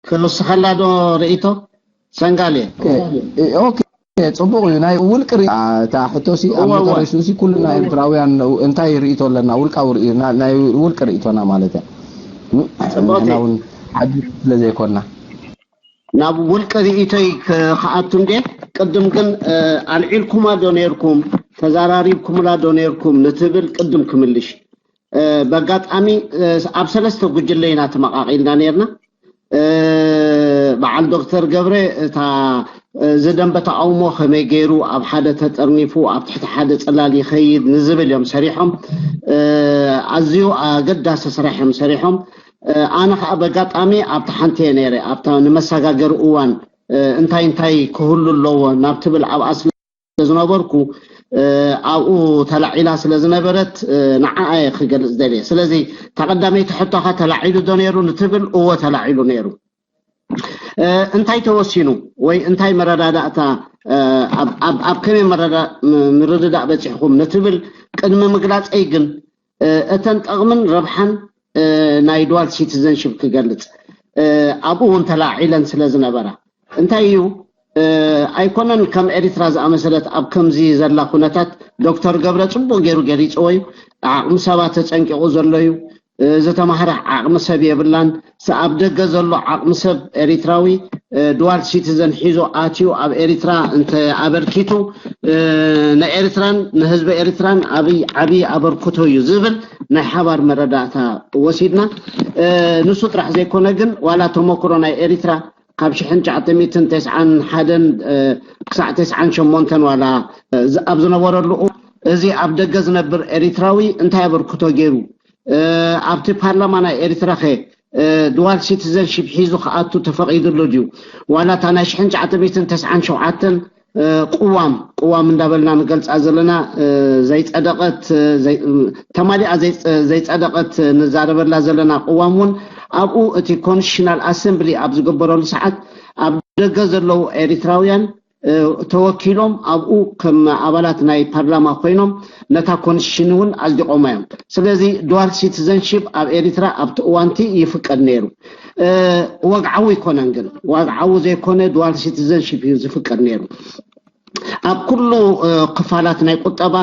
ክውስኸላ ዶ ርእይቶ? ሰንጋል እየ። ኦኬ፣ ኦኬ፣ ጽቡቕ እዩ። ናይ ውልቂ ርኢ-፣ እታ ሕቶሲ ኣብ እወ፣ እወ። መጨረሽቱሲ ኩልና ኤርትራውያን እንታይ ርእይቶ ኣለና? ውልቃዊ ርእዩ-፣ ና-፣ ናይ ውልቂ ርእይቶና ማለት እያ። ን-፣ ጽቡቕ ንሕና እዩ። እውን ዓዲ ስለ ዘይኮንና። ናብ ውልቂ ርእይቶይ ክ-፣ ክኣቱ እንዴ፣ ቅድም ግን፣ እ፣ ኣልዒልኩማ ዶ ነይርኩም? ተዛራሪብኩምላ ዶ ነይርኩም? ንትብል ቅድም ክምልሽ። እ፣ በጋጣሚ፣ እ፣ ኣብ ሰለስተ ጉጅለ ኢና ተመቓቒልና ነይርና። እ፣ በዓል ዶክተር ገብረ እታ፣ እ፣ እዚ ደንበ ተቃውሞ ከመይ ገይሩ ኣብ ሓደ ተጠርኒፉ ኣብ ትሕቲ ሓደ ጽላል ይኸይድ ንዝብል እዮም ሰሪሖም። እ፣ ኣዝዩ ኣገዳሲ ስራሕ እዮም ሰሪሖም። እ፣ ኣነ ኸኣ በጋጣሚ ኣብታ ሓንቲ እየ ነይረ፣ ኣብታ ንመሰጋገሪ እዋን፣ እ፣ እንታይ እንታይ ክህሉ ኣለዎ ናብ ትብል ኣብኣ ስለ ዝነበርኩ፣ እ፣ ኣብኡ ተላዒላ ስለ ዝነበረት፣ እ፣ ንዓኣ እየ ክገልጽ ደልየ። ስለዚ እታ ቀዳመይቲ ሕቶኻ ተላዒሉ ዶ ነይሩ ንትብል፣ እወ ተላዒሉ ነይሩ። እ፣ እንታይ ተወሲኑ ወይ እንታይ መረዳዳእታ፣ እ፣ ኣብ፣ ኣብ፣ ኣብ ከመይ መረዳ-፣ ም-፣ ምርድዳእ በጺሕኩም ንትብል ቅድሚ ምግላጸይ ግን፣ እ፣ እተን ጠቕምን ረብሓን፣ እ፣ ናይ ዱዋል ሲቲዘንሺፕ ክገልጽ፣ እ፣ ኣብኡ እውን ተላዒለን ስለ ዝነበራ። እንታይ እዩ፣ እ፣ ኣይኮነን ከም ኤሪትራ ዝኣመሰለት ኣብ ከምዚ ዘላ ኩነታት ዶክተር ገብረ ጽቡቕ ገይሩ ገሊጽዎ እዩ። ዓቕሚ ሰባ ተጸንቂቑ ዘሎ እዩ። እ፣ ዝተማህረ ዓቕሚ ሰብ የብላን። ስ-፣ ኣብ ደገ ዘሎ ዓቕሚ ሰብ ኤሪትራዊ፣ እ፣ ዱዋል ሲቲዘን ሒዞ ኣትዩ ኣብ ኤሪትራ እንተ ኣበርኪቱ፣ እ፣ ንኤሪትራን ንህዝቢ ኤሪትራን ኣብይ ዓብዪ ኣበርክቶ እዩ ዝብል ናይ ሓባር መረዳእታ ወሲድና። እ፣ ንሱ ጥራሕ ዘይኮነ ግን ዋላ ተመክሮ ናይ ኤሪትራ ካብ ሽሕን ትሽዓተ ሚእትን ተስዓን ሓደን፣ እ፣ ክሳዕ ተስዓን ሸሞንተን ዋላ፣ እ፣ ዝ-፣ ኣብ ዝነበረሉ እዚ ኣብ ደገ ዝነብር ኤሪትራዊ እንታይ ኣበርክቶ ገይሩ? እ፣ ኣብቲ ፓርላማ ናይ ኤሪትራ ኸ፣ እ፣ ዱዋል ሲቲዘንሺፕ ሒዙ ክኣቱ ተፈቒዱሉ ድዩ? ዋላ እታ ናይ ሽሕን ትሽዓተ ሚእትን ተስዓን ሸውዓተን፣ እ፣ ቅዋም፣ ቅዋም እንዳበልና ንገልጻ ዘለና፣ እ፣ ዘይጸደቐት፣ እ፣ ዘይ-፣ ተማሊኣ ዘይጸ-፣ ዘይጸደቐት ንዛረበላ ዘለና ቅዋም እውን ኣብኡ እቲ ኮንስቲቱሽናል ኣሰምብሊ ኣብ ዝግበረሉ ሰዓት ኣብ ደገ ዘለዉ ኤሪትራውያን፣ እ፣ ተወኪሎም ኣብኡ ከም ኣባላት ናይ ፓርላማ ኮይኖም ነታ ኮንስቲቱሽን እውን ኣጽዲቖማ እዮም። ስለዚ ዱዋል ሲቲዘንሺፕ ኣብ ኤሪትራ ኣብቲ እዋንቲ ይፍቀድ ነይሩ። እ፣ ወግዓዊ ኣይኮነን ግን፣ ወግዓዊ ዘይኮነ ዱዋል ሲቲዘንሺፕ እዩ ዝፍቀድ ነይሩ። ኣብ ኩሉ፣ እ፣ ክፋላት ናይ ቁጠባ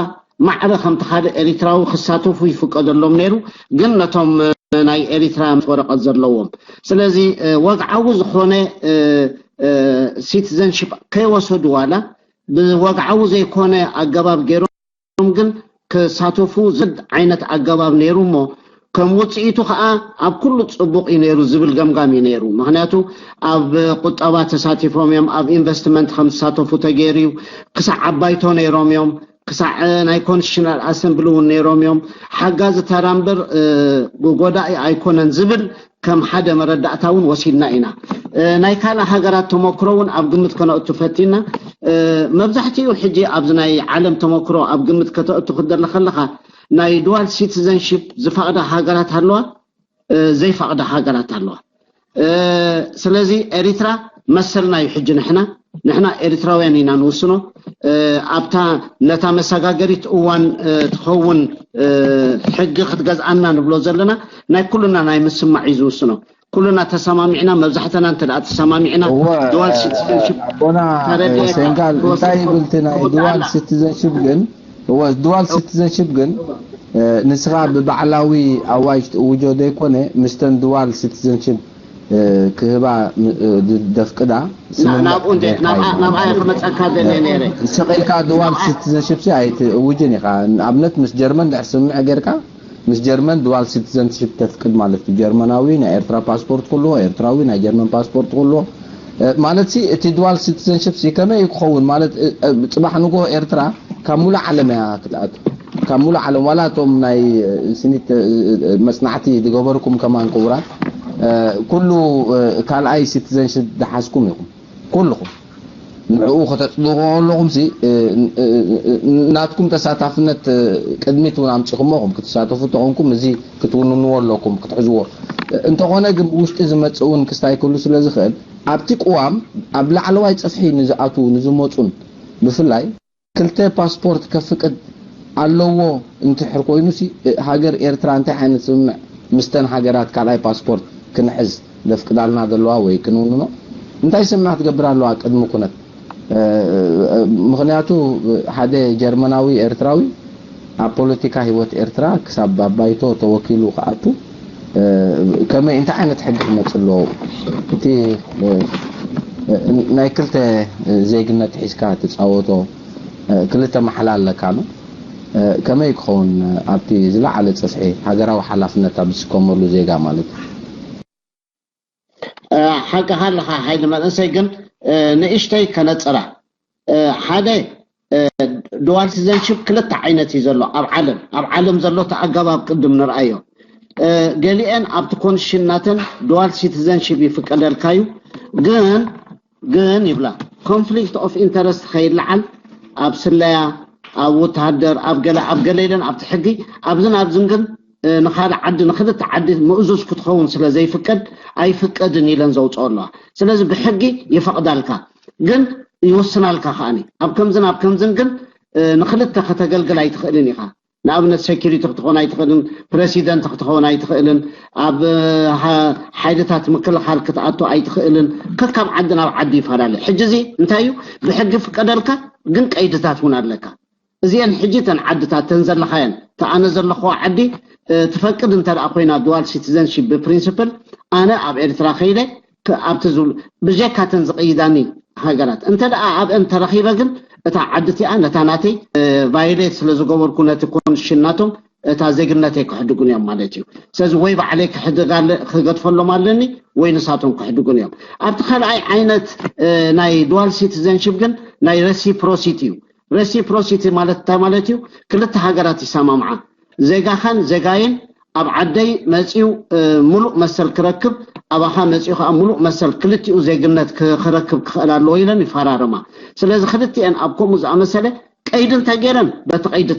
ማዕረ ከምቲ ካልእ ኤሪትራዊ ክሳተፉ ይፍቀደሎም ነይሩ፣ ግን ነቶም፣ እ፣ ናይ ኤሪትራ ወረቐት ዘለዎም። ስለዚ፣ እ፣ ወግዓዊ ዝኾነ፣ እ፣ እ፣ ሲቲዘንሺፕ ከይወሰዱ ዋላ ብወግዓዊ ዘይኮነ ኣገባብ ገይሮም ግን ክሳተፉ ዝድ ዓይነት ኣገባብ ነይሩ እሞ፣ ከም ውጽኢቱ ኸኣ ኣብ ኩሉ ጽቡቕ እዩ ነይሩ ዝብል ገምጋም እዩ ነይሩ። ምኽንያቱ ኣብ ቁጠባ ተሳቲፎም እዮም፣ ኣብ ኢንቨስትመንት ከም ዝሳተፉ ተገይሩ እዩ። ክሳዕ ዓባይቶ ነይሮም እዮም፣ ክሳዕ ናይ ኮንስቲቱሽናል ኣሰምብሊ እውን ነይሮም እዮም። ሓጋዚ ተራ እምበር፣ እ፣ ጎዳኢ ኣይኮነን ዝብል ከም ሓደ መረዳእታ እውን ወሲድና ኢና። እ፣ ናይ ካልእ ሃገራት ተመክሮ እውን ኣብ ግምት ከነእቱ ፈቲና። እ፣ መብዛሕትኡ ሕጂ ኣብዚ ናይ ዓለም ተመክሮ ኣብ ግምት ከተእቱ ክደሊ ከለኻ ናይ ዱዋል ሲቲዘንሺፕ ዝፈቕዳ ሃገራት ኣለዋ፣ እ፣ ዘይፈቕዳ ሃገራት ኣለዋ። እ፣ ስለዚ ኤሪትራ መሰልና እዩ ሕጂ ንሕና፣ ንሕና ኤሪትራውያን ኢና ንውስኖ። እ፣ ኣብታ ነታ መሰጋገሪት እዋን፣ እ፣ ትኸውን፣ እ፣ ሕጊ ክትገዝኣና ንብሎ ዘለና ናይ ኩልና ናይ ምስማዕ እዩ ዝውስኖ። ኩልና ተሰማሚዕና፣ መብዛሕተና እንተ ደኣ ተሰማሚዕና እወ፣ ዱዋል ሲቲዘንሺፕ ኣቦና ተረድኤካ ሰንጋል፣ ክወስድ እንታይ ይብል እቲ ናይ ክወስድ ዱዋል ኣላ። ሲቲዘንሺፕ ግን፣ እወ፣ ዱዋል ሲቲዘንሺፕ ግን፣ እ፣ ንስኻ ብባዕላዊ ኣዋጅ ትእውጆ ዘይኮነ፣ ምስተን ዱዋል ሲቲዘንሺፕ፣ እ፣ ክህባ፣ እ፣ ድ-፣ ደፍቅዳ ና-፣ ስምምዕ ናብኡ እንደ-፣ ተገይርካ ናብኣ፣ እዩ። ናብኣ እየ ክመጸካ ደልየ ነይረ። ስቕ ኢልካ ዱዋል ናብኣ ሲቲዘንሺፕ ሲ ኣይትእውጅን ኢኻ። ንኣብነት ምስ ጀርመን ድሕር ስምምዕ ጌርካ፣ ምስ ጀርመን ዱዋል ሲቲዘንሺፕ ተፍቅድ ማለት እዩ። ጀርመናዊ ናይ ኤርትራ ፓስፖርት ክህልዎ፣ ኤርትራዊ ናይ ጀርመን ፓስፖርት ክህልዎ። እ፣ ማለት ሲ እቲ ዱዋል ሲቲዘንሺፕ ሲ ከመይ እዩ ክኸውን? ማለት፣ እ፣ እ፣ ጽባሕ ንግሆ ኤርትራ ካብ ሙሉእ ዓለም እያ ክትኣቱ። ካብ ሙሉእ ዓለም፣ ዋላ እቶም ናይ፣ እ፣ ስኒት፣ እ፣ እ፣ መጽናዕቲ ዝገበርኩም ከማን ክቡራት፣ እ፣ ኩሉ፣ እ፣ ካልኣይ ሲቲዘንሺፕ ዝሓዝኩም ኢኹም። ኩልኹም ንዕኡ ከተጽድቑ ከለኹም ሲ፣ እ፣ እ፣ እ፣ ናትኩም ተሳታፍነት፣ እ፣ ቅድሚት እውን ኣምጺኹሞ ኢኹም። ክትሳተፉ እንተኾንኩም እዚ ክትውንንዎ ኣለኩም፣ ክትሕዝዎ። እ፣ እንተኾነ ግን ብውሽጢ ዝመጽእ እውን ክስታይ ክህሉ ስለ ዝኽእል፣ ኣብቲ ቅዋም ኣብ ላዕለዋይ ጽፍሒ ንዝኣትዉ ንዝመጹን ብፍላይ ክልተ ፓስፖርት ከፍቅድ ኣለዎ እንትሕር ኮይኑሲ፣ እ፣ ሃገር ኤርትራ እንታይ ዓይነት ስምምዕ ምስተን ሃገራት ካልኣይ ፓስፖርት ክንሕዝ ዘፍቅዳልና ዘለዋ ወይ ክንውንኖ እንታይ ስምና ትገብር ኣለዋ ቅድሚ ኩነት? ምክንያቱ ሓደ ጀርመናዊ ኤርትራዊ ኣብ ፖለቲካ ህይወት ኤርትራ ክሳብ ኣብ ባይቶ ተወኪሉ ክኣቱ ከመይ እንታይ ዓይነት ሕጊ ክመፅ ኣለዎ? እቲ ናይ ክልተ ዜግነት ሒዝካ ትፃወቶ ክልተ ማሕላ ኣለካ ዶ? ከመይ ክኸውን ኣብቲ ዝለዓለ ፅፍሒ ሃገራዊ ሓላፍነት ኣብ ዝስከመሉ ዜጋ ማለት እዩ? ሓቅኻ ኣለኻ ሓይሊ መንእሰይ፣ ግን ንእሽተይ ከነፅራ። ሓደ ዱዋል ሲቲዘንሽፕ ክልተ ዓይነት እዩ ዘሎ ኣብ ዓለም ኣብ ዓለም ዘሎ ተኣገባብ ቅድም ንርኣዮ። ገሊአን ኣብቲ ኮንሽን ናተን ዱዋል ሲቲዘንሽፕ ይፍቀደልካ እዩ፣ ግን ግን ይብላ ኮንፍሊክት ኦፍ ኢንተረስት ከይለዓል ኣብ ስለያ ኣብ ወተሃደር ኣብ ገለ ኣብ ገለ ኢለን ኣብቲ ሕጊ ኣብዝን ኣብዝን ግን ንኻልእ ዓዲ ንክልተ ዓዲ ምእዙዝ ክትኸውን ስለ ዘይፍቀድ ኣይፍቀድን ኢለን ዘውፅኦ ኣለዋ። ስለዚ ብሕጊ ይፈቕዳልካ ግን ይውስናልካ ከዓኒ ኣብ ከምዝን ኣብ ከምዝን ግን ንክልተ ከተገልግል ኣይትኽእልን ኢኻ። ንኣብነት ሴኩሪቲ ክትኾን ኣይትኽእልን፣ ፕረሲደንት ክትኸውን ኣይትኽእልን፣ ኣብ ሓይልታት ምክልኻል ክትኣቱ ኣይትኽእልን። ከካብ ዓዲ ናብ ዓዲ ይፈላለ። ሕጂ እዚ እንታይ እዩ? ብሕጊ ፍቀደልካ ግን ቀይድታት እውን ኣለካ። እዚአን ሕጂ ተን ዓድታት ተን ዘለኻየን ተኣነ ዘለኽዋ ዓዲ ትፈቅድ እንተ ደኣ ኮይና ዱዋል ሲቲዘንሺፕ ብፕሪንስፕል ኣነ ኣብ ኤርትራ ከይደ ኣብቲ ዝብሉ ብጀካ ተን ዝቕይዳኒ ሃገራት እንተ ደኣ ኣብአን ተረኺበ ግን እታ ዓዲ እቲኣ ነታ ናተይ ቫዮሌት ስለ ዝገበርኩ ነቲ ኮንሽን ናቶም እታ ዜግነተይ ክሕድጉን እዮም ማለት እዩ። ስለዚ ወይ ባዕለይ ክሕድግ ኣለ ክገድፈሎም ኣለኒ ወይ ንሳቶም ክሕድጉን እዮም። ኣብቲ ካልኣይ ዓይነት ናይ ዱዋል ሲቲዘንሺፕ ግን ናይ ረሲፕሮሲቲ እዩ። ረሲፕሮሲቲ ማለት እንታይ ማለት እዩ? ክልተ ሃገራት ይሰማምዓ ዜጋኻን ዜጋይን ኣብ ዓደይ መፂኡ ሙሉእ መሰል ክረክብ ኣባኻ መፂኡ ከዓ ሙሉእ መሰል ክልቲኡ ዜግነት ክረክብ ክኽእል ኣለዎ ኢለን ይፈራረማ። ስለዚ ክልቲአን ኣብ ከምኡ ዝኣመሰለ ቀይዲ እንተገይረን በቲ ቀይዲ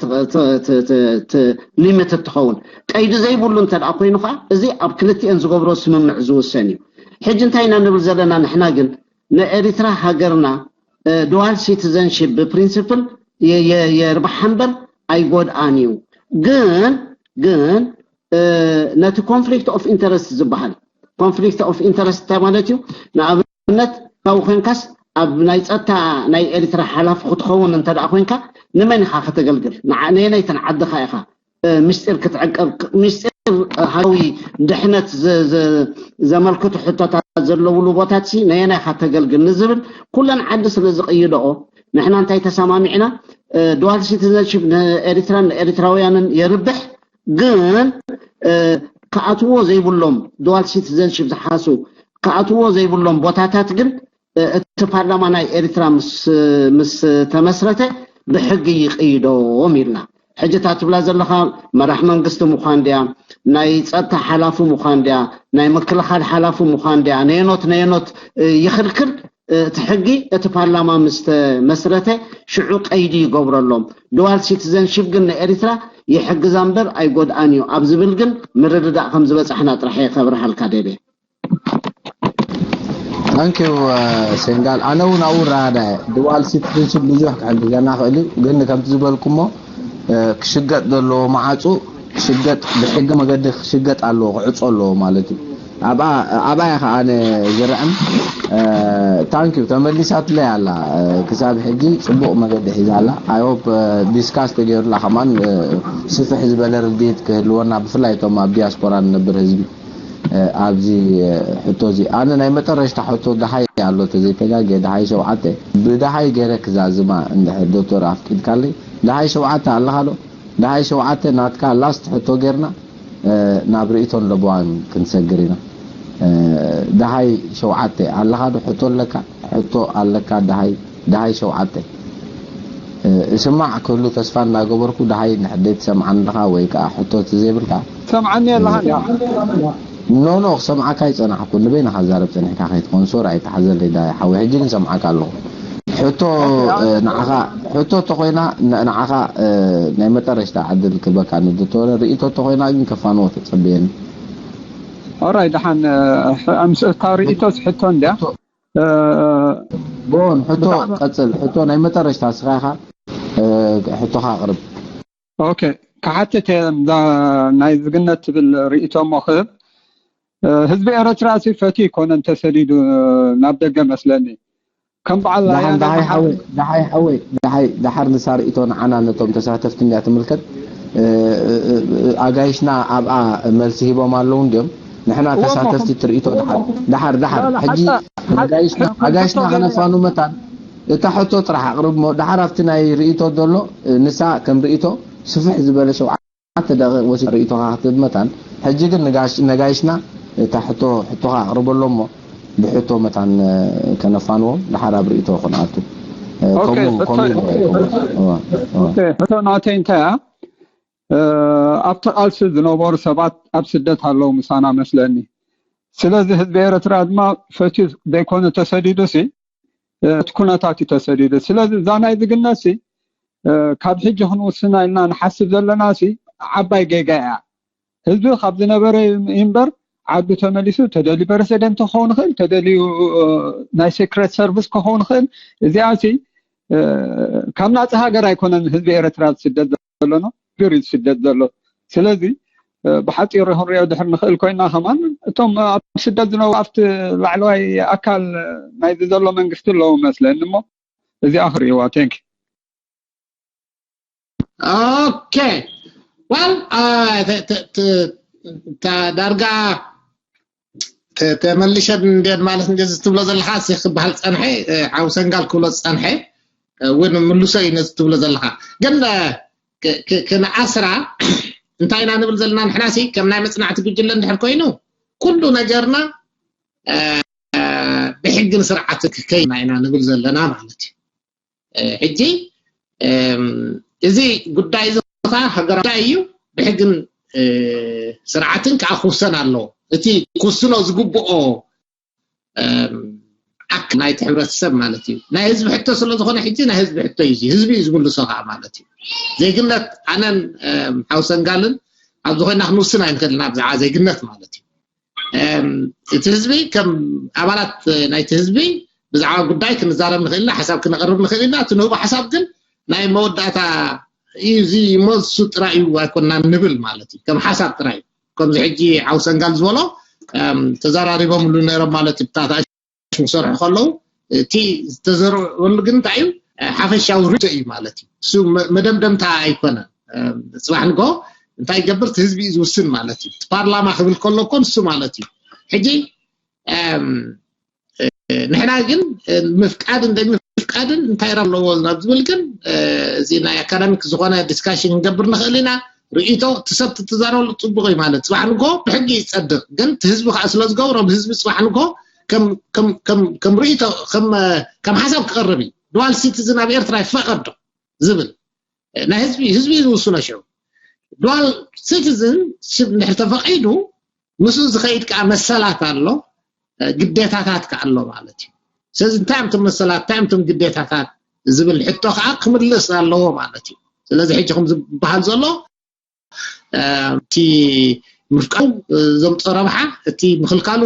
ሊሚትድ ትኸውን። ቀይዲ ዘይብሉ እንተ ደኣ ኮይኑ ከዓ እዚ ኣብ ክልቲአን ዝገብሮ ስምምዕ ዝውሰን እዩ። ሕጂ እንታይ ኢና ንብል ዘለና ንሕና ግን ንኤሪትራ ሃገርና ዱዋል ሲቲዘንሺፕ ብፕሪንስፕል የርብሓ እምበር ኣይጎድኣን እዩ። ግን ግን ነቲ ኮንፍሊክት ኦፍ ኢንተረስት ዝበሃል ኮንፍሊክት ኦፍ ኢንተረስት እንታይ ማለት እዩ? ንኣብነት ካብኡ ኮንካስ ኣብ ናይ ፀጥታ ናይ ኤሪትራ ሓላፊ ክትኸውን እንተ ደኣ ኮንካ ንመን ኢኻ ከተገልግል? ነየነይተን ዓድኻ ኢኻ ምስጢር ክትዕቀብ ምስጢር ሃዊ ድሕነት ዘመልክቱ ሕቶታት ዘለውሉ ቦታት ሲ ነየናይ ኢኻ ተገልግል ንዝብል ኩለን ዓዲ ስለ ዝቕይደኦ ንሕና እንታይ ተሰማሚዕና ዱዋል ሲቲዘንሽፕ ንኤሪትራን ንኤሪትራውያንን የርብሕ ግን ክኣትዎ ዘይብሎም ዱዋል ሲቲዘንሽፕ ዝሓሱ ክኣትዎ ዘይብሎም ቦታታት ግን እቲ ፓርላማ ናይ ኤሪትራ ምስ ተመስረተ ብሕጊ ይቅይዶም ኢልና ሕጂ እታ ትብላ ዘለኻ መራሕ መንግስቲ ምዃን ድያ ናይ ፀጥታ ሓላፊ ምዃን ድያ ናይ ምክልኻል ሓላፊ ምዃን ድያ ነየኖት ነየኖት ይኽልክል እቲ ሕጊ እቲ ፓርላማ ምስ ተመስረተ ሽዑ ቀይዲ ይገብረሎም። ዱዋል ሲቲዘንሺፕ ግን ንኤሪትራ ይሕግዛ እምበር ኣይጎድኣን እዩ ኣብ ዝብል ግን ምርድዳእ ከም ዝበፃሕና ጥራሕ እየ ከብርሃልካ ደልየ። ታንኪዩ ሴንጋል ኣነ እውን ኣብኡ ረኣዳ ዱዋል ሲቲዘንሺፕ ብዙሕ ክሕግዘና ክእል እዩ ግን ከምቲ ዝበልኩሞ ክሽገጥ ዘለዎ መዓፁ ክሽገጥ ብሕጊ መገዲ ክሽገጥ ኣለዎ ክዕፆ ኣለዎ ማለት እዩ ኣብኣ እየ ከዓ ኣነ ዝርዕም ታንኪዩ ተመሊሳትለይ ኣላ ክሳብ ሕጂ ፅቡቅ መገዲ ሒዛ ኣላ ኣይሆፕ ዲስካስ ተገይሩላ ከማን ስፍሕ ዝበለ ርድኢት ክህልወና ብፍላይ እቶም ኣብ ዲያስፖራ ንነብር ህዝቢ ኣብዚ ሕቶ እዚ ኣነ ናይ መጠረሽታ ሕቶ ደሃይ ኣሎ ተዘይተጋገ ደሃይ ሸውዓተ ብደሃይ ገይረ ክዛዝማ እንድሕር ዶክተር ኣፍቂድካለይ ደሃይ ሸውዓተ ኣለኻ ዶ ደሃይ ሸውዓተ ናትካ ላስት ሕቶ ጌርና ናብ ርእይቶን ለበዋን ክንሰግር ኢና ደሃይ ሸውዓተ ኣለኻ ዶ ሕቶ ኣለካ ሕቶ ኣለካ ደሃይ ደሃይ ሸውዓተ ስማዕ ክህሉ ተስፋ እናገበርኩ ደሃይ ንሕደይ ትሰምዓኒ ኣለኻ ወይ ከዓ ሕቶ ዘይብልካ ሰምዓኒ ኣለኻ ኖ ኖ ክሰምዓካ ይፀናሕኩ ንበይንኻ ዛረብ ፀኒሕካ ከይትኾን ሶር ኣይተሓዘለይ ዳሃይ ሓወይ ሕጂ ግን ሰምዓካ ኣለኹ ሕቶ ንዓኻ ሕቶ ተኾይና ንዓኻ ናይ መጠረሽታ ዕድል ክበካ ንድተወለ ርእቶ ተኾይና ግን ከፋንዎ ተፀብየኒ ኦራይ ደሓን ምስ እታ ርእቶስ ሕቶ እንድያ ቦን ሕቶ ቀፅል ሕቶ ናይ መጠረሽታ ስኻ ኢኻ ሕቶኻ ኣቕርብ ኦኬ ክሓትት ናይ ዝግነት ትብል ርእቶ እሞ ክህብ ህዝቢ ኤረትራ ሲ ፈትዩ ኣይኮነን ተሰዲዱ ናብ ደገ መስለኒ። ከም በዓል ደሓይ ሓወይ ደሓይ ሓወይ ደሓይ ደሓር ንሳ ርእይቶ ንዓና ነቶም ተሳተፍቲ እንድያ ትምልከት። ኣጋይሽና ኣብኣ መልሲ ሂቦም ኣለዉ እንድዮም። ንሕና ተሳተፍቲ ትርእይቶ ደሓር ደሓር ደሓር ሕጂ ኣጋይሽና ከነፋኑ መታን እታ ሕቶ ጥራሕ ኣቕርብ እሞ ደሓር ኣብቲ ናይ ርእይቶ ዘሎ ንሳ ከም ርእይቶ ስፍሕ ዝበለ ሸውዓተ ደቂቕ ወሲድ ርእይቶኻ ክትህብ መታን። ሕጂ ግን ነጋይሽና እታ ሕቶ ሕቶኻ ኣቕርበሎም እሞ ብሕቶ መታን ከነፋንዎም ደሓር ኣብ ርእይቶ ክንኣቱ። ሕቶ ናተይ እንታይ እያ? ኣብቲ ቃልሲ ዝነበሩ ሰባት ኣብ ስደት ኣለዉ ምሳና መስለኒ። ስለዚ ህዝቢ ኤረትራ ድማ ፈትዩ ዘይኮነ ተሰዲዱ ሲ እቲ ኩነታት እዩ ተሰዲዱ። ስለዚ እዛ ናይ ዝግነት ሲ ካብ ሕጂ ክንውስና ኢልና ንሓስብ ዘለና ሲ ዓባይ ጌጋ እያ። ህዝቢ ካብ ዝነበረ ይንበር ዓዱ ተመሊሱ ተደልዩ ፕረሲደንት ክኸውን ይኽእል፣ ተደልዩ ናይ ሴክሬት ሰርቪስ ክኸውን ይኽእል። እዚኣ ሲ ካብ ናፂ ሃገር ኣይኮነን ህዝቢ ኤረትራ ዝስደድ ዘሎ ነው ግር ዝስደት ዘሎ። ስለዚ ብሓፂሩ ክንሪኦ ድሕር ንኽእል ኮይና ከማን እቶም ኣብ ስደት ዝነብሩ ኣብቲ ላዕለዋይ ኣካል ናይዚ ዘሎ መንግስቲ ኣለዉ መስለኒ እሞ እዚኣ ክርእይዋ። Thank you። Okay, well, ዳርጋ ተመልሸ እንዴት ማለት እንዴት ትብሎ ዘለካ ክበሃል ፀንሐ ሓው ሰንጋል ክብሎ ፀንሐ እውን ምልሶ እዩ ነዚ ትብሎ ዘለካ ግን ክንኣስራ እንታይ ኢና ንብል ዘለና ንሕና ሲ ከም ናይ መፅናዕቲ ጉጅለ እንድሕር ኮይኑ ኩሉ ነገርና ብሕግን ስርዓትን ክከይና ኢና ንብል ዘለና ማለት እዩ። ሕጂ እዚ ጉዳይ እዚ ከዓ ሃገራዊ ጉዳይ እዩ። ብሕግን ስርዓትን ከዓ ክውሰን ኣለዎ። እቲ ክውስኖ ዝግብኦ ኣክ ናይቲ ሕብረተሰብ ማለት እዩ። ናይ ህዝቢ ሕቶ ስለዝኾነ ሕጂ ናይ ህዝቢ ሕቶ እዩ። ህዝቢ እዩ ዝምልሶ ከዓ ማለት እዩ። ዜግነት ኣነን ሓውሰንጋልን ኣብ ዝኾይና ክንውስን ኣይንኽእል ኢና ብዛዕባ ዜግነት ማለት እዩ። እቲ ህዝቢ ከም ኣባላት ናይቲ ህዝቢ ብዛዕባ ጉዳይ ክንዛረብ ንኽእል ኢና፣ ሓሳብ ክነቕርብ ንኽእል ኢና። እቲ ንህቦ ሓሳብ ግን ናይ መወዳእታ እዩ፣ እዚ መልሱ ጥራይ እዩ ኣይኮንና ንብል ማለት እዩ። ከም ሓሳብ ጥራይ እዩ። ከምዚ ሕጂ ሓውሰንጋል ዝበሎ ተዘራሪቦምሉ ነይሮም ማለት እዩ። ብታታ ክሰርሑ ከለዉ እቲ ዝተዘርበሉ ግን እንታይ እዩ ሓፈሻዊ ርእቶ እዩ ማለት እዩ። እሱ መደምደምታ ኣይኮነን። ፅባሕ ንጎ እንታይ ይገብር እቲ ህዝቢ እዩ ዝውስን ማለት እዩ። ፓርላማ ክብል ከሎ እኮ ንሱ ማለት እዩ። ሕጂ ንሕና ግን ምፍቃድን ዘይምፍቃድን እንታይ ራ ኣለዎ ናብ ዝብል ግን እዚ ናይ ኣካዳሚክ ዝኾነ ዲስካሽን ክንገብር ንኽእል ኢና። ርእይቶ እቲ ሰብ ትዛረበሉ ፅቡቅ እዩ ማለት ፅባሕ ንጎ ብሕጊ ይፀድቅ ግን እቲ ህዝቢ ከዓ ስለዝገብሮ ብህዝቢ ፅባሕ ንጎ ከም ርእይቶ ከም ሓሳብ ክቐርብ እዩ። ድዋል ሲቲዝን ኣብ ኤርትራ ይፈቀድ ዶ ዝብል ናይ ህዝቢ ህዝቢ ዝውስኖ ሽዑ ድዋል ሲቲዝን ሽብ እንድሕር ተፈቂዱ ምስኡ ዝኸይድ ከዓ መሰላት ኣሎ ግዴታታት ከዓ ኣሎ ማለት እዩ። ስለዚ እንታይ እዮም መሰላት እንታይ እዮም ግዴታታት ዝብል ሕቶ ከዓ ክምልስ ኣለዎ ማለት እዩ። ስለዚ ሕጂ ከም ዝበሃል ዘሎ እቲ ምፍቃዱ ዘምፅኦ ረብሓ እቲ ምክልካሉ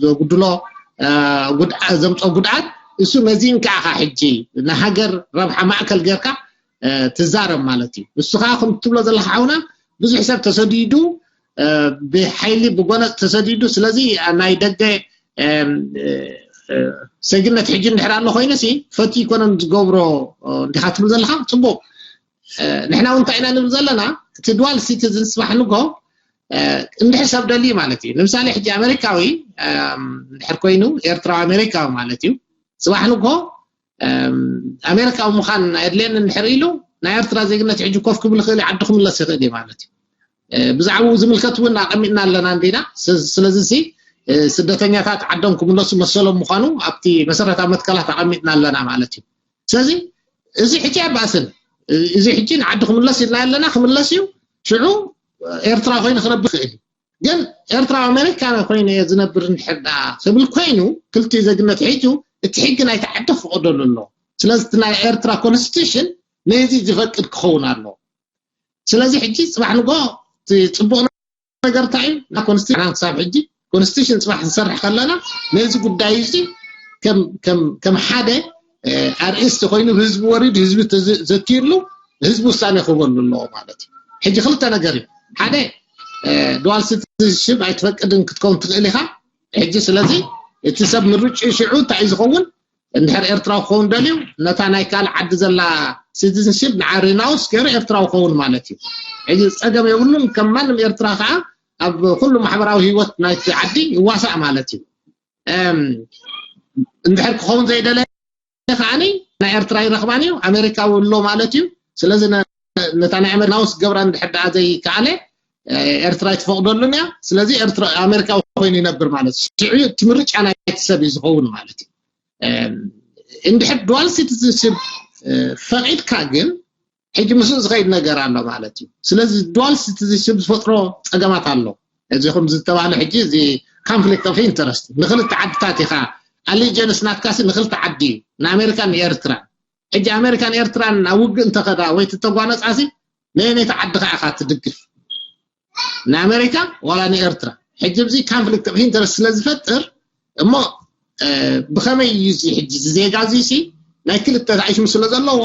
ዘጉድሎ ዘምፅኦ ጉድኣት እሱ መዚንካ ኢኻ ሕጂ ንሃገር ረብሓ ማእከል ጌርካ ትዛረብ ማለት እዩ። ንሱ ከዓ ከም ትብሎ ዘለካ ሓውና ብዙሕ ሰብ ተሰዲዱ ብሓይሊ ብጎነፅ ተሰዲዱ ስለዚ ናይ ደገ ዜግነት ሕጂ እንድሕር ኣሎ ኮይኑ ሲ ፈትዩ ይኮነን ዝገብሮ እንዲካ ትብል ዘለካ ፅቡቅ ንሕና እውን እንታይ ኢና ንብል ዘለና እቲ ድዋል ሲቲዝን ፅባሕ ንጎ እንድሕር ሰብ ደልዩ ማለት እዩ። ንምሳሌ ሕጂ ኣሜሪካዊ እንድሕር ኮይኑ ኤርትራዊ ኣሜሪካዊ ማለት እዩ። ፅባሕ ንጎ ኣሜሪካዊ ምዃን ኣየድልየኒ እንድሕር ኢሉ ናይ ኤርትራ ዜግነት ሕጂ ኮፍ ክብል ይኽእል እዩ፣ ዓዲ ክምለስ ይኽእል እዩ ማለት እዩ። ብዛዕባኡ ዝምልከት እውን ኣቐሚጥና ኣለና እንዲና። ስለዚ ሲ ስደተኛታት ዓዶም ክምለሱ መሰሎም ምዃኑ ኣብቲ መሰረታዊ መትከላት ኣቐሚጥና ኣለና ማለት እዩ። ስለዚ እዚ ሕጂ ኣባእስን እዚ ሕጂ ንዓዲ ክምለስ ኢልና ኣለና ክምለስ እዩ። ሽዑ ኤርትራ ኮይኑ ክነብር ይኽእል እዩ። ግን ኤርትራ ኣሜሪካ ኮይኑ እየ ዝነብር እንድሕር ደኣ ክብል ኮይኑ ክልቲኡ ዜግነት ሒዙ እቲ ሕጊ ናይቲ ዓዲ ክፈቕደሉ ኣለዎ። ስለዚ እቲ ናይ ኤርትራ ኮንስቲቱሽን ነዚ ዝፈቅድ ክኸውን ኣለዎ። ስለዚ ሕጂ ፅባሕ ንጎ ፅቡቕ ነገር እንታይ እዩ? ኮንስቲቱሽን ክሳብ ሕጂ ኮንስቲቱሽን ፅባሕ ክንሰርሕ ከለና ነዚ ጉዳይ እዚ ከም ሓደ ኣርእስቲ ኮይኑ ህዝቢ ወሪድ ህዝቢ ዘትይሉ ህዝቢ ውሳኔ ክህበሉ ኣለዎ ማለት እዩ። ሕጂ ክልተ ነገር እዩ። ሓደ ዱዋል ሲቲዝንሽፕ ኣይትፈቅድን ክትከውን ትኽእል ኢኻ። ሕጂ ስለዚ እቲ ሰብ ምርጭ ሽዑ እንታይ እዩ ዝኸውን? እንድሕር ኤርትራዊ ክኸውን ደልዩ ነታ ናይ ካልእ ዓዲ ዘላ ሲቲዝንሽፕ ንዓ ሪናውስ ገይሩ ኤርትራዊ ክኸውን ማለት እዩ። ሕጂ ጸገም የብሉን። ከም ማንም ኤርትራ ከዓ ኣብ ኩሉ ማሕበራዊ ህይወት ናይቲ ዓዲ ይዋሳእ ማለት እዩ። እንድሕር ክኸውን ዘይደለ ከዓኒ ናይ ኤርትራ ይረኽባን እዩ ኣሜሪካዊ ኣሎ ማለት እዩ። ስለዚ ነታ ናይ ኣሜሪካ ሪናውስ ገብራ እንድሕር ደኣ ዘይከኣለ ኤርትራ ኣይትፈቕደሉን እያ። ስለዚ ኤርትራ ኣሜሪካዊ ኮይኑ ይነብር ማለት እዩ። ሽዑ እቲ ምርጫ ናይቲ ሰብ እዩ ዝኸውን ማለት እዩ። እንድሕር ዱዋል ሲቲዝንሽፕ ፈቒድካ ግን ሕጂ ምስኡ ዝኸይድ ነገር ኣሎ ማለት እዩ። ስለዚ ዱዋል ሲቲዝንሽፕ ዝፈጥሮ ጸገማት ኣሎ። እዚ ከም ዝተባህለ ሕጂ እዚ ኮንፍሊክት ኦፍ ኢንተረስት ንክልተ ዓድታት ኢኻ ኣሊጀንስ ናትካሲ ንክልተ ዓዲ እዩ ንኣሜሪካን ንኤርትራን። ሕጂ ኣሜሪካን ኤርትራን ናብ ውግእ እንተኸዳ ወይ ትተጓነጻሲ ነየነይቲ ዓዲ ከዓ ኢኻ ትድግፍ? ንኣሜሪካ ዋላ ንኤርትራ? ሕጂ እዚ ኮንፍሊክት ኦፍ ኢንተረስት ስለ ዝፈጥር እሞ ብኸመይ እዩ እዚ ሕጂ እዚ ዜጋ እዚ ሲ ናይ ክልተ ጣይሽም ስለ ዘለዎ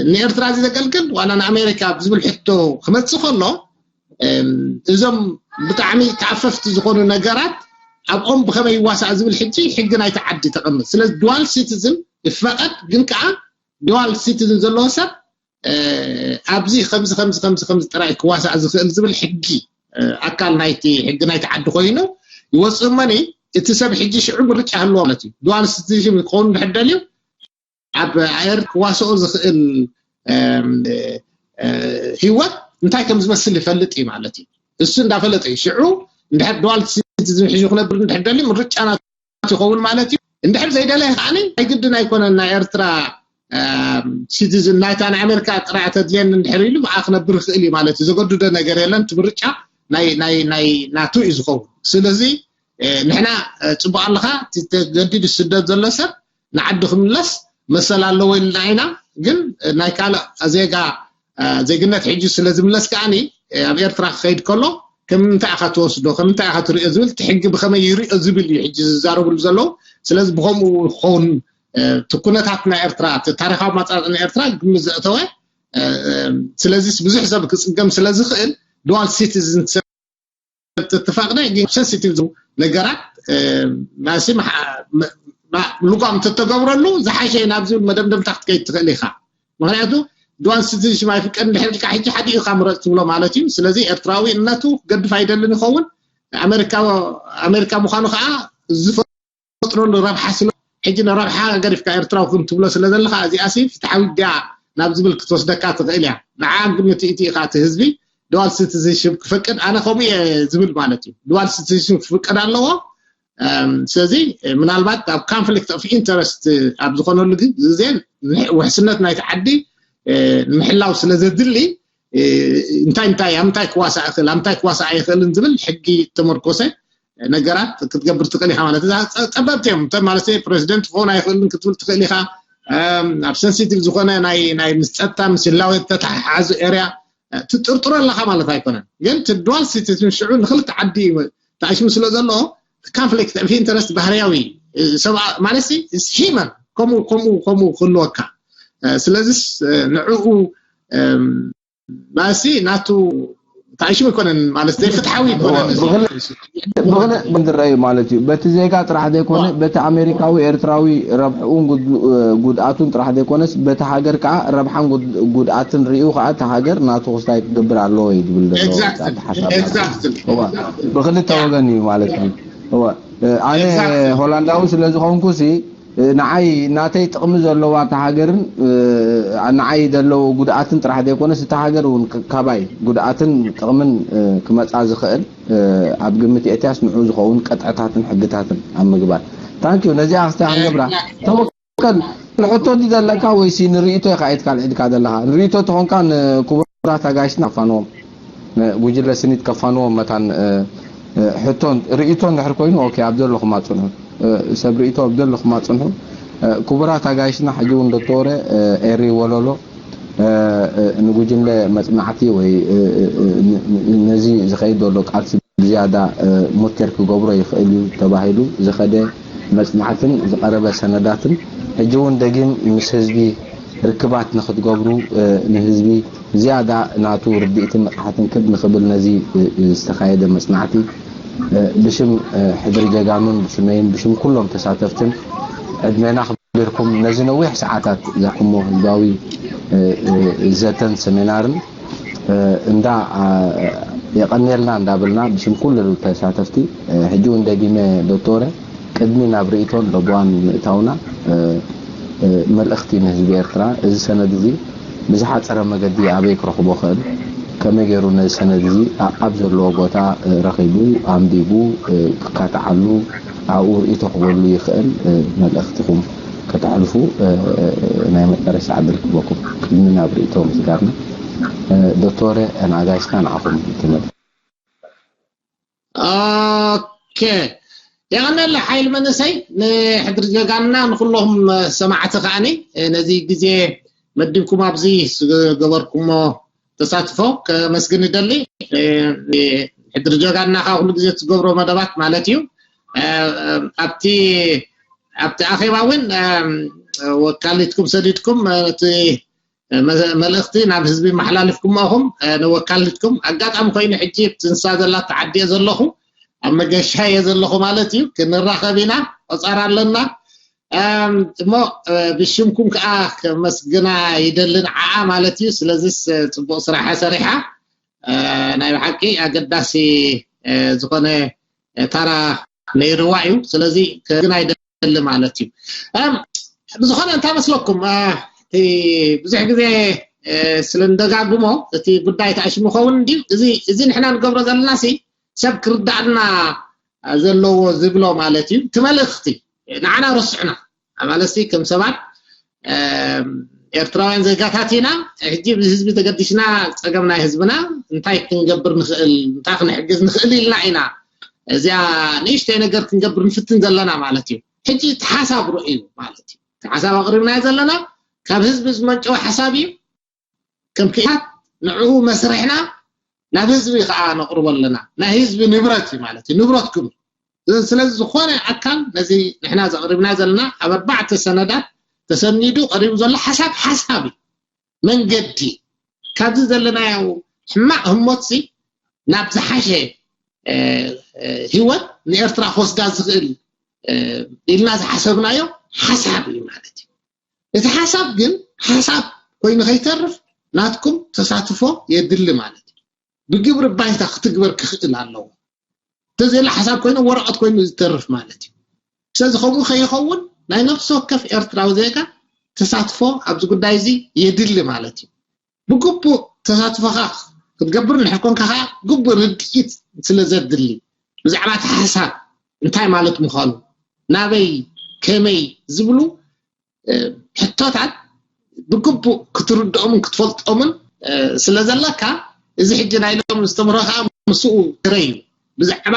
ንኤርትራ እዚ ዘገልግል ዋላ ንኣሜሪካ ብዝብል ሕቶ ክመፅእ ከሎ እዞም ብጣዕሚ ተኣፈፍቲ ዝኾኑ ነገራት ኣብኦም ብኸመይ ይዋሳእ ዝብል ሕጂ ሕጊ ናይቲ ዓዲ ተቐምጥ። ስለዚ ዱዋል ሲቲዝን ይፈቐድ፣ ግን ከዓ ዱዋል ሲቲዝን ዘለዎ ሰብ ኣብዚ ከምዚ ከምዚ ከምዚ ከምዚ ጥራይ ክዋሳእ ዝኽእል ዝብል ሕጊ ኣካል ናይቲ ሕጊ ናይቲ ዓዲ ኮይኑ ይወፅእ እመኒ እቲ ሰብ ሕጂ ሽዑ ምርጫ ህልዎ ማለት እዩ። ዱዋል ሲቲዝን ክኸውን እንድሕር ደልዩ ኣብ ኣየር ክዋስኦ ዝኽእል ህይወት እንታይ ከም ዝመስል ይፈልጥ እዩ ማለት እዩ። እሱ እንዳፈለጠ እዩ ሽዑ እንድሕር ዱዋል ሲቲዝን ሒዙ ክነብር እንድሕር ደልዩ ምርጫ ናቱ ይኸውን ማለት እዩ። እንድሕር ዘይደለየ ከዓኒ ኣይግድን ኣይኮነን ናይ ኤርትራ ሲቲዝን ናይታ ናይ ኣሜሪካ ጥራይ ተድልየኒ እንድሕር ኢሉ ብኣ ክነብር ይኽእል እዩ ማለት እዩ። ዘገድዶ ነገር የለን። እቲ ምርጫ ናይ ናይ ናይ ናቱ እዩ ዝኸውን። ስለዚ ንሕና ፅቡቅ ኣለኻ፣ እቲ ተገዲዱ ስደት ዘሎ ሰብ ንዓዲ ክምለስ መሰል ኣለዎ ኢልና ኢና። ግን ናይ ካልእ ዜጋ ዜግነት ሕጂ ስለ ዝምለስ ከዓኒ ኣብ ኤርትራ ክኸይድ ከሎ ከም ምንታይ ኢኻ ትወስዶ፣ ከም ምንታይ ኢኻ ትሪኦ ዝብል እቲ ሕጊ ብኸመይ ይሪኦ ዝብል እዩ ሕጂ ዝዛረብሉ ዘለዉ። ስለዚ ብኸምኡ ክኸውን እቲ ኩነታት ናይ ኤርትራ እቲ ታሪኻዊ ኣመጻጽኣ ናይ ኤርትራ ግምት ዘእተወ ስለዚ ብዙሕ ሰብ ክጽገም ስለ ዝኽእል ዱዋል ሲቲዝን ትፈቕደ ግን ሴንሲቲቭ ነገራት ናሲ ልጓም ተተገብረሉ ዝሓሸ ናብ ዝብል መደምደምታ ክትከይድ ትኽእል ኢኻ። ምክንያቱ ዱዋል ሲቲዝንሽፕ ኣይፍቀድ እንድሕር ኢልካ ሕጂ ሓደ ኢኻ ምረፅ ትብሎ ማለት እዩ። ስለዚ ኤርትራዊ እነቱ ክገድፍ ኣይደልን ይኸውን። ኣሜሪካ ኣሜሪካ ምዃኑ ከዓ ዝፈጥረሉ ረብሓ ስለ ሕጂ ንረብሓ ገዲፍካ ኤርትራዊ ክን ትብሎ ስለ ዘለኻ እዚኣሲ ፍትሓዊ ድያ ናብ ዝብል ክትወስደካ ትኽእል እያ። ንዓ ግን ንትእቲ ኢኻ እቲ ህዝቢ ዱዋል ሲቲዝንሽፕ ክፈቅድ ኣነ ከምኡ እየ ዝብል ማለት እዩ። ዱዋል ሲቲዝንሽፕ ክፍቀድ ኣለዎ። ስለዚ ምናልባት ኣብ ኮንፍሊክት ኦፍ ኢንተረስት ኣብ ዝኾነሉ ግዜ ውሕስነት ናይቲ ዓዲ ንምሕላው ስለ ዘድሊ እንታይ እንታይ ኣብ ምንታይ ክዋሳእ ይኽእል ኣብ ምንታይ ክዋሳእ ኣይኽእልን ዝብል ሕጊ ተመርኮሰ ነገራት ክትገብር ትኽእል ኢኻ ማለት እዛ ጸበብቲ እዮም እተ ማለት ፕሬዚደንት ክኸውን ኣይኽእልን ክትብል ትኽእል ኢኻ። ኣብ ሰንሲቲቭ ዝኾነ ናይ ናይ ምስ ጸጥታ ምስ ህላወ ተተሓሓዙ ኤርያ ትጥርጥሮ ኣለኻ ማለት ኣይኮነን። ግን እቲ ዱዋል ሲቲዝን ሽዑ ንክልተ ዓዲ ተኣሽሙ ስለ ዘሎ ኮንፍሊክት ኦፍ ኢንተረስት ባህርያዊ ሰብ ማለት ሂመን ከምኡ ከምኡ ከምኡ ክህልወካ። ስለዚስ ንዕኡ ማለትሲ ናቱ ተኣሽሙ ኣይኮነን ማለት ዘይፍትሓዊ ኣይኮነን። ብኽልእ ዝረኣዩ ማለት እዩ። በቲ ዜጋ ጥራሕ ዘይኮነ በቲ ኣሜሪካዊ ኤርትራዊ ረብሕኡን ጉድኣቱን ጥራሕ ዘይኮነስ በቲ ሃገር ከዓ ረብሓን ጉድኣትን ሪኡ ከዓ እቲ ሃገር ናቱ ክስታይ ክገብር ኣለዎ እዩ ዝብል ዘሎ ኣተሓሳባ። ብክልተ ወገን እዩ ማለት እዩ። ኣነ ሆላንዳዊ ስለዝኾንኩ ሲ ንዓይ ናተይ ጥቕሚ ዘለዋ እታ ሃገርን ንዓይ ዘለዎ ጉድኣትን ጥራሕ ዘይኮነስ እታ ሃገር እውን ካባይ ጉድኣትን ጥቕምን ክመፃ ዝኽእል ኣብ ግምት የእትያስ ንዑ ዝኸውን ቅጥዕታትን ሕግታትን ኣብ ምግባር ታንኪዩ ነዚኣ ክስቲያ ክንገብራ ተወከል ንሕቶ ዲ ዘለካ ወይሲ ንርእቶ ኢኻ ኢድካ ልዒድካ ዘለኻ ንርእቶ ተኾንካ ንክቡራት ኣጋይሽና ኣፋንዎም ጉጅለ ስኒት ከፋንዎም መታን ሕቶን ርእይቶን ድሕር ኮይኑ ኦኬ ኣብ ዘለኹም ኣጽንሑ ሰብ ርእይቶ ኣብ ዘለኹም ኣጽንሑ ክቡራት ኣጋይሽና ሕጂ እውን ዶክተር ኤሪ ወለሎ ንጉጅለ መጽናዕቲ ወይ ነዚ ዝኸይድ ዘሎ ቃልሲ ብዝያዳ ሙትር ክገብሮ ይኽእል እዩ ተባሂሉ ዝኸደ መጽናዕትን ዝቐረበ ሰነዳትን ሕጂ እውን ደጊም ምስ ህዝቢ ርክባት ንክትገብሩ ንህዝቢ ዝያዳ ናቱ ርድኢትን ንቕሓትን ክብ ንክብል ነዚ ዝተኻየደ መፅናዕቲ ብሽም ሕድሪ ጀጋኑን ብሽመይን ብሽም ኩሎም ተሳተፍትን ዕድሜና ክብርኩም ነዚ ነዊሕ ሰዓታት ዘሕሞ ህዝባዊ ዘተን ሰሚናርን እንዳ የቐንየልና እንዳበልና ብሽም ኩሉ ተሳተፍቲ ሕጂ እውን ደጊመ ዶክተረ ቅድሚ ናብ ርእይቶን ለበዋን ምእታውና መልእኽቲ ንህዝቢ ኤርትራ እዚ ሰነድ እዚ ብዝሓፀረ መገዲ ኣበይ ክረኽቦ ክእል ከመይ ገይሩ ነዚ ሰነድ እዚ ኣብ ዘለዎ ቦታ ረኺቡ ኣንቢቡ ክካትዓሉ ኣብኡ ርእይቶ ክበሉ ይኽእል መልእኽትኹም ከተሕልፉ ናይ መጨረሻ ዕድል ክበኩም ቅድሚ ናብ ርእይቶ ምስጋርና ዶክተረ ኣጋይሽካ ንዓኹም ትምህርቲ ኦኬ የቐነለ ሓይል መንእሰይ ንሕድሪ ጀጋንና ንኩሎም ሰማዕቲ ከዓኒ ነዚ ግዜ መዲብኩም ኣብዚ ዝገበርኩሞ ተሳትፎ ከመስግን ይደሊ ሕድሪ ጀጋንና ካብ ኩሉ ግዜ ትገብሮ መደባት ማለት እዩ ኣብቲ ኣብቲ ኣኼባ እውን ወካሊትኩም ሰዲድኩም እቲ መልእኽቲ ናብ ህዝቢ መሓላልፍኩም ኢኹም ንወካልትኩም ኣጋጣሚ ኮይኑ ሕጂ ትንሳ ዘላ ተዓዲየ ዘለኹ ኣብ መገሻ እየ ዘለኹ ማለት እዩ ክንራኸብ ኢና ቆፃር ኣለና እሞ ብሽምኩም ከዓ ከመስግና ይደልን ዓዓ ማለት እዩ ስለዚስ ፅቡቅ ስራሐ ሰሪሓ ናይ ብሓቂ ኣገዳሲ ዝኾነ ታራ ነይርዋ እዩ ስለዚ ከግና ይደሊ ማለት እዩ ብዝኾነ እንታይ መስለኩም ብዙሕ ግዜ ስለ ንደጋግሞ እቲ ጉዳይ ተኣሽሙ ኸውን እንዲ እዚ ንሕና ንገብሮ ዘለና ሲ ሰብ ክርዳእና ዘለዎ ዝብሎ ማለት እዩ እቲ መልእኽቲ ንዓና ረስዕና ማለት ከም ሰባት ኤርትራውያን ዜጋታት ኢና ሕጂ ብህዝቢ ተገዲስና ፀገም ናይ ህዝብና እንታይ ክንገብር ንኽእል እንታይ ክንሕግዝ ንኽእል ኢልና ኢና እዚኣ ንእሽተይ ነገር ክንገብር ንፍትን ዘለና ማለት እዩ ሕጂ እቲ ሓሳብ ርእዩ ማለት እዩ እቲ ሓሳብ ኣቕሪብናዮ ዘለና ካብ ህዝቢ ዝመንጨወ ሓሳብ እዩ ከም ክኢላት ንዕኡ መስርሕና ናብ ህዝቢ ከዓ ነቕርቦ ኣለና ናይ ህዝቢ ንብረት እዩ ማለት እዩ ንብረትኩም እዩ ስለዚ ዝኾነ ኣካል ነዚ ንሕና ዘቕሪብና ዘለና ኣብ ኣርባዕተ ሰነዳት ተሰኒዱ ቀሪቡ ዘሎ ሓሳብ ሓሳብ እዩ መንገዲ ካብዚ ዘለናዮ ሕማቕ ህሞትሲ ናብ ዝሓሸ ህይወት ንኤርትራ ክወስዳ ዝኽእል ኢልና ዝሓሰብናዮ ሓሳብ እዩ ማለት እዩ እቲ ሓሳብ ግን ሓሳብ ኮይኑ ከይተርፍ ናትኩም ተሳትፎ የድሊ ማለት እዩ ብግብሪ ባይታ ክትግበር ክኽእል ኣለዎ እንተዘየለ ሓሳብ ኮይኑ ወረቐት ኮይኑ ዝተርፍ ማለት እዩ ስለዚ ከምኡ ከይኸውን ናይ ነፍሲ ወከፍ ኤርትራዊ ዜጋ ተሳትፎ ኣብዚ ጉዳይ እዚ የድሊ ማለት እዩ ብግቡእ ተሳትፎኻ ክትገብር እንድሕር ኮንካ ከዓ ግቡእ ርድኢት ስለ ዘድሊ ብዛዕባ እቲ ሓሳብ እንታይ ማለት ምዃኑ ናበይ ከመይ ዝብሉ ሕቶታት ብግቡእ ክትርድኦምን ክትፈልጦምን ስለ ዘለካ እዚ ሕጂ ናይ ሎም ዝተምሮ ከዓ ምስኡ ክረ እዩ ብዛዕባ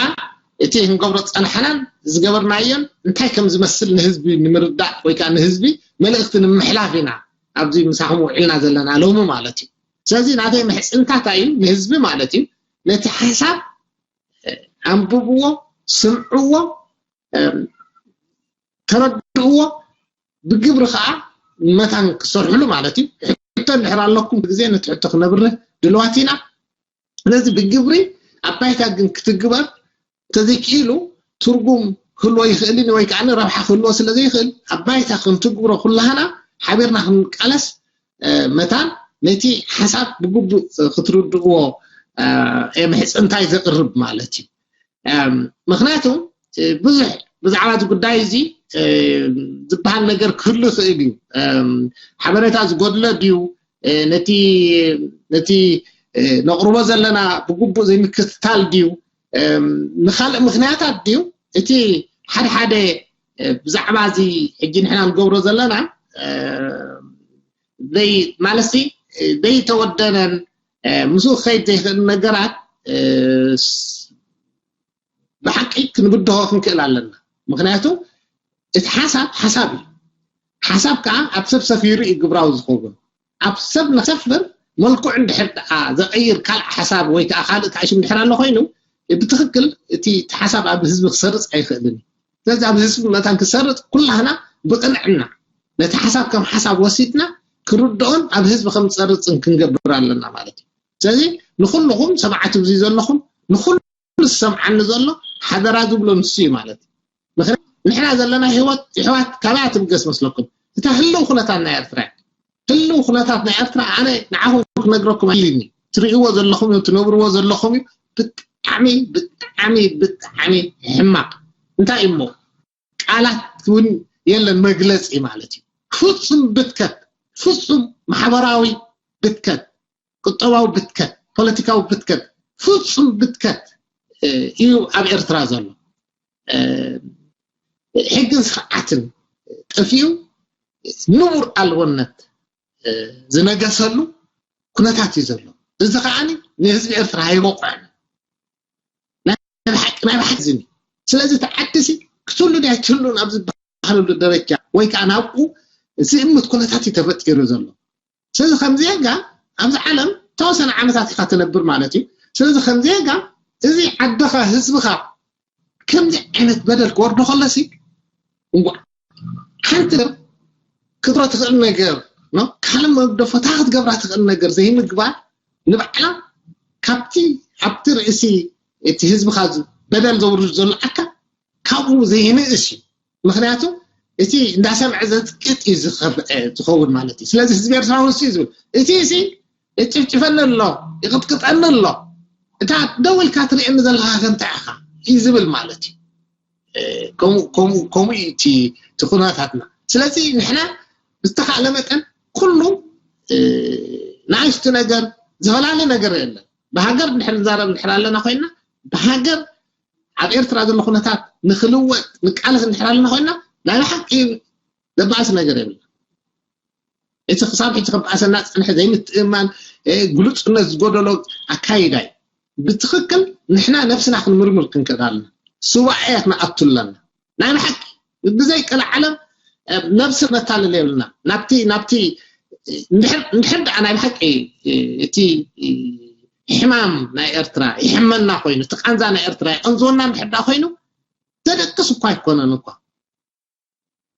እቲ ክንገብሮ ዝፀናሕናን ዝገበርናዮን እንታይ ከም ዝመስል ንህዝቢ ንምርዳእ ወይ ከዓ ንህዝቢ መልእኽቲ ንምሕላፍ ኢና ኣብዚ ምሳኹም ውዒልና ዘለና ሎሚ ማለት እዩ ስለዚ ናተይ ምሕፅንታታ እዩ ንህዝቢ ማለት እዩ ነቲ ሓሳብ ኣንብብዎ ስምዕዎ ተረድእዎ ብግብሪ ከዓ መታን ክሰርሕሉ ማለት እዩ ሕቶ እንድሕር ኣለኩም ግዜ ነቲ ሕቶ ክነብርህ ድልዋት ኢና ስለዚ ብግብሪ ኣብ ባይታ ግን ክትግበር እንተዘይክኢሉ ትርጉም ክህልዎ ይኽእልን ወይ ከዓ ረብሓ ክህልዎ ስለ ዘይኽእል ኣብ ባይታ ክንትግብሮ ኩላህና ሓቢርና ክንቃለስ መታን ነቲ ሓሳብ ብግቡእ ክትርድእዎ ምሕፅንታይ ዘቅርብ ማለት እዩ ምክንያቱ ብዙሕ ብዛዕባ እዚ ጉዳይ እዚ ዝበሃል ነገር ክህሉ ይኽእል እዩ ሓበሬታ ዝጎድሎ ድዩ ነቲ ነቲ ነቕርቦ ዘለና ብግቡእ ዘይምክትታል ድዩ ንካልእ ምክንያታት ድዩ እቲ ሓደ ሓደ ብዛዕባ እዚ ሕጂ ንሕና ንገብሮ ዘለና ማለትሲ ዘይተወደነን ምስኡ ክኸይድ ዘይክእል ነገራት ብሓቂ ክንብድሆ ክንክእል ኣለና ምክንያቱ እቲ ሓሳብ ሓሳብ እዩ ሓሳብ ከዓ ኣብ ሰብ ሰፊሩ እዩ ግብራዊ ዝኸውን ኣብ ሰብ ነሰፍር መልክዑ እንድሕር ደኣ ዘቐይር ካልእ ሓሳብ ወይ ከዓ ካልእ ተኣሽም እንድሕር ኣሎ ኮይኑ ብትክክል እቲ ሓሳብ ኣብ ህዝቢ ክሰርፅ ኣይኽእልን እዩ ስለዚ ኣብ ህዝቢ መታን ክሰርፅ ኩላህና ብቅንዕና ነቲ ሓሳብ ከም ሓሳብ ወሲድና ክርድኦን ኣብ ህዝቢ ከም ዝፀርፅን ክንገብር ኣለና ማለት እዩ። ስለዚ ንኩልኹም ሰማዕቲ ብዙ ዘለኹም ንኩሉ ዝሰምዓኒ ዘሎ ሓደራ ዝብሎ ንሱ እዩ ማለት እዩ። ምክንያቱ ንሕና ዘለና ህይወት ይሕዋት ካበይ ትብገስ መስለኩም? እታ ህልው ኩነታት ናይ ኤርትራ እዩ። ህልው ኩነታት ናይ ኤርትራ ኣነ ንዓኹም ክነግረኩም ኣይልኒ። ትርእይዎ ዘለኹም እዩ፣ ትነብርዎ ዘለኹም እዩ። ብጣዕሚ ብጣዕሚ ብጣዕሚ ሕማቕ። እንታይ እሞ ቃላት እውን የለን መግለፂ ማለት እዩ። ፍጹም ብትከት፣ ፍጹም ማሕበራዊ ብትከት፣ ቁጠባዊ ብትከት፣ ፖለቲካዊ ብትከት፣ ፍጹም ብትከት እዩ ኣብ ኤርትራ ዘሎ። ሕግን ስርዓትን ጠፊኡ ንቡር ኣልቦነት ዝነገሰሉ ኩነታት እዩ ዘሎ። እዚ ከዓኒ ንህዝቢ ኤርትራ ኣይበቑዕን። ናይ ብሓቂ ናይ ብሓቂ ዝኒ ስለዚ ተዓድሲ ክትህሉ ድያ ኣይትህሉን ኣብ ዝበሃለሉ ደረጃ ወይ ከዓ ናብኡ ዝእምት ኩነታት እዩ ተፈጢሩ ዘሎ። ስለዚ ከም ዜጋ ኣብዚ ዓለም ተወሰነ ዓመታት ኢኻ ትነብር ማለት እዩ። ስለዚ ከም ዜጋ እዚ ዓድኻ ህዝብኻ ከምዚ ዓይነት በደል ክወርዶ ከለሲ እንኳ ሓንቲ ክትሮ ትኽእል ነገር ካልእ መግደፎታ ክትገብራ ትኽእል ነገር ዘይምግባር ንባዕላ ካብቲ ኣብቲ ርእሲ እቲ ህዝብኻ በደል ዘውርድ ዘሎ ኣካል ካብኡ ዘይንእስ እዩ። ምክንያቱ እቲ እንዳሰምዐ ዘጥቅጥ እዩ ዝኸውን ማለት እዩ። ስለዚ ህዝቢ ኤርትራ ንሱ እዩ ዝብል እቲ እዚ ይጭፍጭፈኒ ኣሎ፣ ይቕጥቅጠኒ ኣሎ፣ እታ ደው ኢልካ ትርእየኒ ዘለካ ከንታ ኢኻ እዩ ዝብል ማለት እዩ። ከምኡ እዩ እቲ ኩነታትና። ስለዚ ንሕና ብዝተኻእለ መጠን ኩሉ ንኣሽቱ ነገር ዝፈላለ ነገር የለን። ብሃገር እንድሕር ንዛረብ እንድሕር ኣለና ኮይና ብሃገር ኣብ ኤርትራ ዘሎ ኩነታት ንክልወጥ ንቃለስ እንድሕር ኣለና ኮይና ናይ ብሓቂ ዘባእስ ነገር የብልና። እቲ ክሳብ ሕጂ ክበኣሰና ዝፀንሐ ዘይምትእምማን፣ ግሉፅነት ዝጎደሎ ኣካይዳ እዩ። ብትኽክል ንሕና ነብስና ክንምርምር ክንክእል ኣለና። ሱባኤ ክንኣቱ ኣለና። ናይ ብሓቂ ብዘይ ቀልዓለም ነብሲ ክነታልል የብልና። ናብቲ ናብቲ እንድሕር ደኣ ናይ ብሓቂ እቲ ሕማም ናይ ኤርትራ ይሕመና ኮይኑ፣ እቲ ቃንዛ ናይ ኤርትራ ይቐንዝወና እንድሕር ደኣ ኮይኑ ዘደቅስ እኳ ኣይኮነን እኳ።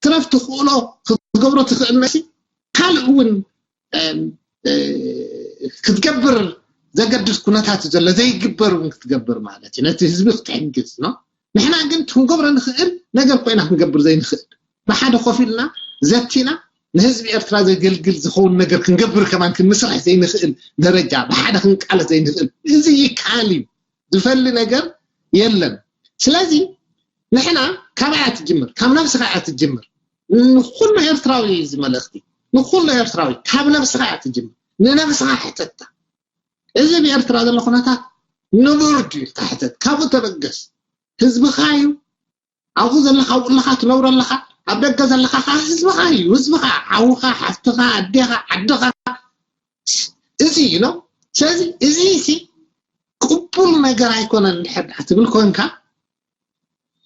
ትረፍ ትኽእሎ ክትገብሮ ትኽእል መሲ ካልእ እውን ክትገብር ዘገድስ ኩነታት እዩ ዘሎ። ዘይግበር እውን ክትገብር ማለት እዩ። ነቲ ህዝቢ ክትሕግዝ ነው። ንሕና ግን ክንገብሮ ንኽእል ነገር ኮይና ክንገብር ዘይንኽእል፣ ብሓደ ኮፍ ኢልና ዘቲና ንህዝቢ ኤርትራ ዘገልግል ዝኸውን ነገር ክንገብር ከማን ክንምስራሕ ዘይንኽእል ደረጃ፣ ብሓደ ክንቃለስ ዘይንኽእል፣ እዚ ይከኣል እዩ። ዝፈሊ ነገር የለን። ስለዚ ንሕና ካባይ እያ ትጅምር፣ ካብ ነብስኻ እያ ትጅምር። ንኩሉ ኤርትራዊ እዩ እዚ መልእኽቲ፣ ንኩሉ ኤርትራዊ ካብ ነብስኻ እያ ትጅምር። ንነብስኻ ሕተታ። እዚ ብኤርትራ ዘሎ ኩነታት ንቡር ድዩ ኢልካ ሕተት። ካብኡ ተበገስ። ህዝብኻ እዩ። ኣብኡ ዘለኻ ኣብኡ ኣለኻ ትነብሮ ኣለኻ። ኣብ ደገ ዘለኻ ከዓ ህዝብኻ እዩ። ህዝብኻ፣ ሓውኻ፣ ሓፍትኻ፣ ኣዴኻ፣ ዓድኻ፣ እዚ እዩ ነው። ስለዚ እዚ ሲ ቅቡል ነገር ኣይኮነን እንድሕር ደኣ ትብል ኮንካ፣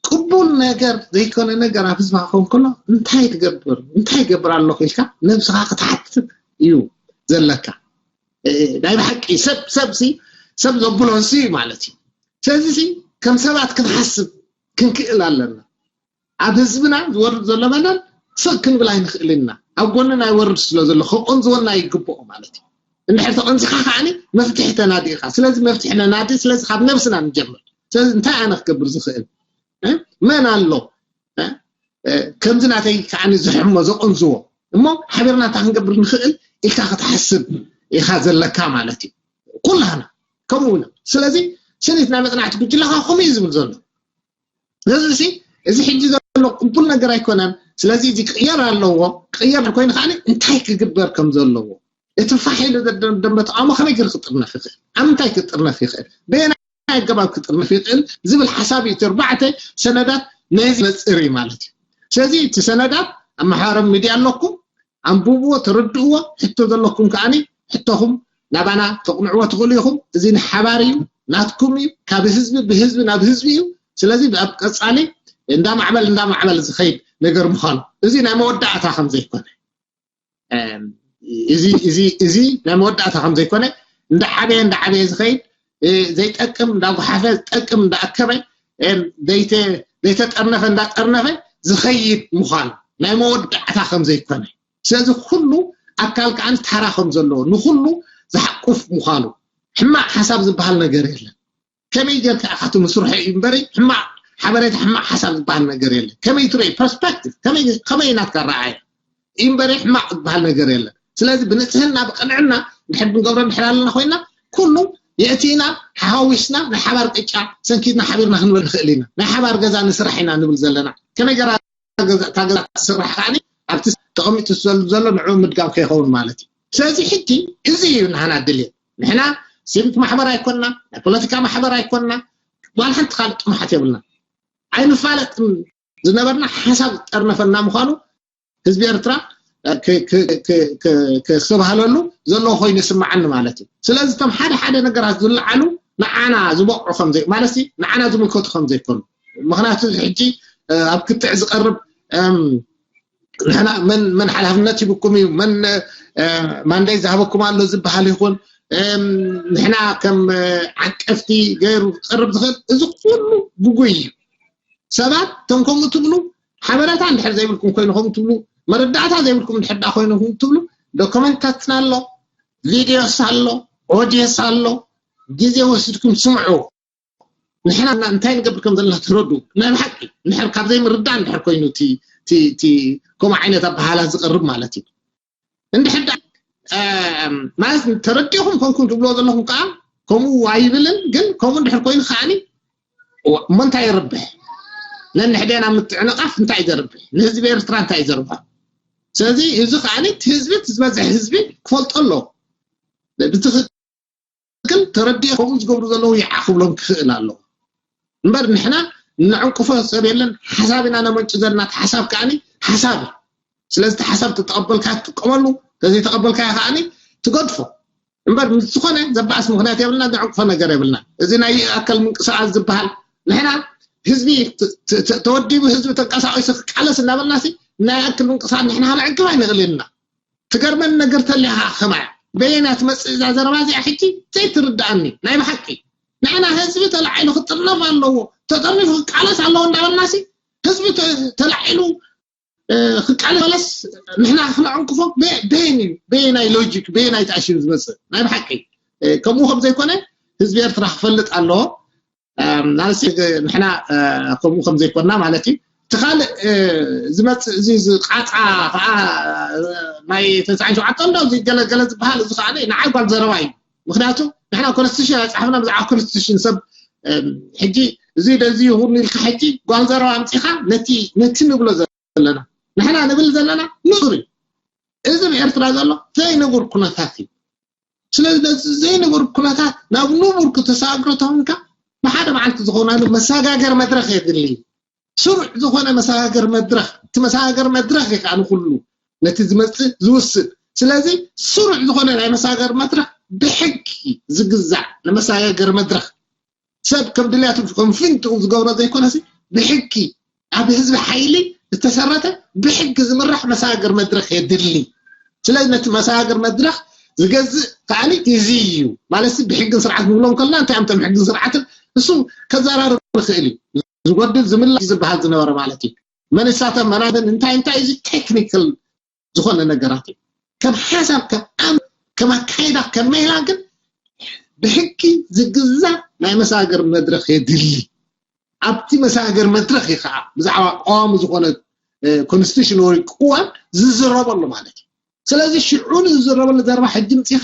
ቅቡል ነገር ዘይኮነ ነገር ኣብ ህዝብኻ ክኸውን ከሎ እንታይ ትገብር እንታይ ይገብር ኣለኹ ኢልካ ነብስኻ ክትሓትት እዩ ዘለካ። ናይ ብሓቂ ሰብ ሰብ ሲ ሰብ ዘብሎ ንሱ እዩ ማለት እዩ። ስለዚ ሲ ከም ሰባት ክንሓስብ ክንክእል ኣለና። ኣብ ህዝብና ዝወርድ ዘሎ በደል ስቕ ክንብል ኣይንኽእል ኢና። ኣብ ጎንና ይወርድ ስለ ዘሎ ክቕንዝወና ይግብኦ ማለት እዩ። እንድሕር ተቐንዚኻ ከዓኒ መፍትሒ ተናዲኻ። ስለዚ መፍትሒ ነናዲ። ስለዚ ካብ ነብስና ንጀምር። ስለዚ እንታይ ኣነ ክገብር ዝኽእል መን ኣሎ ከምዚ ናተይ ከዓኒ ዝሕሞ ዘቐንዝዎ እሞ ሓቢርና እንታይ ክንገብር ንኽእል ኢልካ ክትሓስብ ኢኻ ዘለካ ማለት እዩ። ኩላህና ከምኡ እውን ስለዚ ስኒት ናይ መፅናዕቲ ጉጅለ ከዓ ከምኡ እዩ ዝብል ዘሎ። ስለዚ እዚ ሕጂ ዘሎ ቅቡል ነገር ኣይኮነን። ስለዚ እዚ ክቕየር ኣለዎ። ክቕየር ኮይኑ ከዓ እንታይ ክግበር ከም ዘለዎ እቲ ፋሕ ኢሉ ደንበ ተቃውሞ ከመይ ገይሩ ክጥርነፍ ይኽእል? ኣብ ምንታይ ክጥርነፍ ይኽእል? በየናይ ኣገባብ ክጥርነፍ ይኽእል ዝብል ሓሳብ እዩ። እቲ ኣርባዕተ ሰነዳት ነዚ መፅር እዩ ማለት እዩ። ስለዚ እቲ ሰነዳት ኣብ ማሕበራዊ ሚድያ ኣለኩም፣ ኣንብብዎ፣ ተረድእዎ። ሕቶ ዘለኩም ከዓኒ ሕቶኹም ናባና ተቕንዕዎ ትኽእሉ ኢኹም። እዚ ንሓባር እዩ፣ ናትኩም እዩ፣ ካብ ህዝቢ ብህዝቢ ናብ ህዝቢ እዩ። ስለዚ ኣብ ቀፃሊ እንዳማዕበል እንዳማዕበል ዝኸይድ ነገር ምዃኑ እዚ ናይ መወዳእታ ከም ዘይኮነ እዚ እዚ እዚ ናይ መወዳእታ ከም ዘይኮነ እንዳዓበየ እንዳዓበየ ዝኸይድ ዘይጠቅም እንዳጓሓፈ ዝጠቅም እንዳኣከበ ዘይተጠርነፈ እንዳጠርነፈ ዝኸይድ ምዃኑ ናይ መወዳእታ ከም ዘይኮነ ስለዚ ኩሉ ኣካል ከዓ ተራ ከም ዘለዎ ንኩሉ ዝሓቁፍ ምዃኑ። ሕማቕ ሓሳብ ዝበሃል ነገር የለን። ከመይ ጌርካ ኢኻ እቲ ምስርሖ እዩ እምበሪ፣ ሕማቕ ሓበሬታ፣ ሕማቕ ሓሳብ ዝበሃል ነገር የለን። ከመይ ትርኢ፣ ፐርስፔክቲቭ፣ ከመይ፣ ከመይ ናትካ ረኣየ እዩ እምበሪ፣ ሕማቕ ዝበሃል ነገር የለን። ስለዚ ብንጽህና፣ ብቕንዕና እንድሕር ብንገብሮ እንድሕር ኣለና ኮይና፣ ኩሉ የእቲና፣ ሓዋዊስና፣ ናይ ሓባር ቅጫ ሰንኪትና ሓቢርና ክንበል ንኽእል ኢና። ናይ ሓባር ገዛ ንስራሕ ኢና ንብል ዘለና። ከመይ ገራ ገዛ፣ እታ ገዛ ትስራሕ ከዓኒ ኣብቲ ተቐሚጡ ዘሎ፣ ዘሎ ንዕኡ ምድጋም ከይኸውን ማለት እዩ። ስለዚ ሕጂ እዚ እዩ ንሃና ድልየት። ንሕና ሲቪክ ማሕበር ኣይኮንና፣ ናይ ፖለቲካ ማሕበር ኣይኮንና፣ ዋላ ሓንቲ ካልእ ጥሙሓት የብልና። ኣይንፋለጥን ዝነበርና ሓሳብ ዝጠርነፈና ምዃኑ ህዝቢ ኤርትራ ክ-፣ ክ-፣ ክ-፣ ክ-፣ ክስተብሃለሉ ዘለዎ ኮይኑ ይስምዓኒ ማለት እዩ። ስለዚ እቶም ሓደ ሓደ ነገራት ዝለዓሉ ንዓና ዝበቕዑ ከም ዘይ-፣ ማለት ንዓና ዝምልከቱ ከም ዘይኮኑ፣ ምኽንያቱ ሕጂ፣ እ፣ ኣብ ክትዕ ዝቐርብ፣ እም፣ ንሕና መን፣ መን ሓላፍነት ሂብኩም እዩ፣ መን፣ እ፣ ማንዳይ ዝሃበኩም ኣሎ ዝበሃል ይኹን፣ እም፣ ንሕና ከም፣ እ፣ ዓቀፍቲ ገይሩ ክቐርብ ዝኽእል፣ እዚ ኩሉ ግጉይ እዩ። ሰባት እቶም ከምኡ ትብሉ፣ ሓበሬታ እንድሕር ዘይብልኩም ኮይኑ ከምኡ ትብሉ፣ መረዳእታ ዘይብልኩም እንድሕር ደኣ ኮይኑ ከምኡ ትብሉ፣ ዶክመንታትና ኣሎ፣ ቪድዮስ ኣሎ፣ ኦዲዮስ ኣሎ፣ ግዜ ወሲድኩም ስምዑ። ንሕና እንታይ ንገብር ከም ዘለና ትረዱ። ናይ ብሓቂ እንድሕር ካብ ዘይምርዳእ እንድሕር ኮይኑ እቲ፣ እቲ፣ እቲ ከምኡ ዓይነት ኣበሃህላ ዝቐርብ ማለት እዩ። እንድሕር ደኣ፣ እም፣ ማለት ተረዲእኹም ኮንኩም ትብልዎ ዘለኹም ከዓ ከምኡ ኣይብልን፣ ግን ከምኡ እንድሕር ኮይኑ ከዓኒ እሞ እንታይ ይርብሕ? ነንሕዴና ምትዕንቓፍ እንታይ እዩ ዘርብሕ? ንህዝቢ ኤርትራ እንታይ እዩ ዘርብሖ? ስለዚ እዚ ከዓኒ እቲ ህዝቢ፣ እቲ ዝበዝሕ ህዝቢ ክፈልጦ ኣለዎ። ብትኽክል ተረዲኦ ከምኡ ዝገብሩ ዘለዉ ይዓ ክብሎም ክኽእል ኣለዎ። እምበር ንሕና ንዕንቅፎ ሰብ የለን፣ ሓሳብ ኢና ነመንጩ ዘለና። እቲ ሓሳብ ከዓኒ ሓሳብ እዩ። ስለዚ እቲ ሓሳብ ተተቐበልካ ትጥቀመሉ፣ ተዘይተቐበልካዮ ከዓኒ ትገድፎ። እምበር ምስ ዝኾነ ዘባእስ ምኽንያት የብልና፣ ንዕንቅፎ ነገር የብልና። እዚ ናይ ኣካል ምንቅስቃስ ዝበሃል ንሕና ህዝቢ ተ-፣ ተ-፣ ተ-፣ ተወዲቡ ህዝቢ ተንቀሳቒሱ ክቃለስ እናበልናሲ ናይ ኣክል ምንቅስቃስ ንሕና ክንዕቅብ ኣይንኽእልን ኢና። ትገርመኒ ነገር ተሊኻ ከማያ በየና ትመጽእ እዛ ዘረባ እዚኣ ሕጂ ዘይትርድኣኒ ናይ ብሓቂ። ንሕና ህዝቢ ተላዒሉ ክጥርነፍ ኣለዎ፣ ተጠርኒፉ ክቃለስ ኣለዎ እንዳበልናሲ ህዝቢ ተ-፣ ተላዒሉ፣ እ፣ ክቃለስ ንሕና ክነዕንቅፎ በ-፣ በየን እዩ፣ በየናይ ሎጂክ፣ በየናይ ተኣሽም ዝመጽእ ናይ ብሓቂ። እ፣ ከምኡ ከም ዘይኮነ ህዝቢ ኤርትራ ክፈልጥ ኣለዎ። እም፣ ናንሲ ንሕና፣ እ፣ ከምኡ ከም ዘይኮንና ማለት እዩ። እቲ ካልእ፣ እ፣ ዝመጽእ እዚ ዝቃጻ ከዓ፣ እ፣ ናይ ተስዓን ሸውዓተን ዶ እዚ ገለ ገለ ዝበሃል እዚ ከዓ ንዓይ ጓል ዘረባ እዩ። ምኽንያቱ ንሕና ኮንስቲቱሽን ኣይጻሕፍና፣ ብዛዕባ ኮንስቲቱሽን ሰብ፣ እም፣ ሕጂ እዚ ደዚ ይኹን ኢልካ ሕጂ ጓል ዘረባ ኣምጺኻ ነቲ፣ ነቲ ንብሎ ዘለና፣ ንሕና ንብል ዘለና ንጹር እዩ። እዚ ኣብ ኤርትራ ዘሎ ዘይንቡር ኩነታት እዩ። ስለዚ ነዚ ዘይንቡር ኩነታት ናብ ንቡር ክተሰጋግሮ ተኾንካ ብሓደ መዓልቲ ዝኾናሉ መሰጋገሪ መድረኽ የድሊ። ስሩዕ ዝኾነ መሰጋገሪ መድረኽ፣ እቲ መሰጋገሪ መድረኽ እዩ ከዓ ንኹሉ ነቲ ዝመጽእ ዝውስን። ስለዚ ስሩዕ ዝኾነ ናይ መሰጋገሪ መድረኽ ብሕጊ ዝግዛእ ንመሰጋገሪ መድረኽ ሰብ ከም ድልያቱ ከም ፍንትኡ ዝገብሮ ዘይኮነሲ ብሕጊ ኣብ ህዝቢ ሓይሊ ዝተሰረተ ብሕጊ ዝምራሕ መሰጋገሪ መድረኽ የድሊ። ስለዚ ነቲ መሰጋገሪ መድረኽ ዝገዝእ ከዓኒ እዚ እዩ። ማለትሲ ብሕግን ስርዓት ንብሎ እንከለና እንታይ እዮም እቶም ሕግን ስርዓትን? እሱ ከዘራርብ ይኽእል እዩ። ዝጎድል ዝምለስ ዝበሃል ዝነበረ ማለት እዩ። መን ይሳተፍ መናትን እንታይ እንታይ እዚ ቴክኒካል ዝኾነ ነገራት እዩ። ከም ሓሳብ፣ ከም ኣም-፣ ከም ኣካይዳ፣ ከም ሜላ ግን ብሕጊ ዝግዛእ ናይ መሰጋገሪ መድረኽ የድሊ። ኣብቲ መሰጋገሪ መድረኽ እዩ ከዓ ብዛዕባ ቀዋሚ ዝኾነ፣ እ፣ ኮንስቲቱሽን ወይ ቅዋም ዝዝረበሉ ማለት እዩ። ስለዚ ሽዑ ንዝዝረበሉ ዘረባ ሕጂ ምፂኻ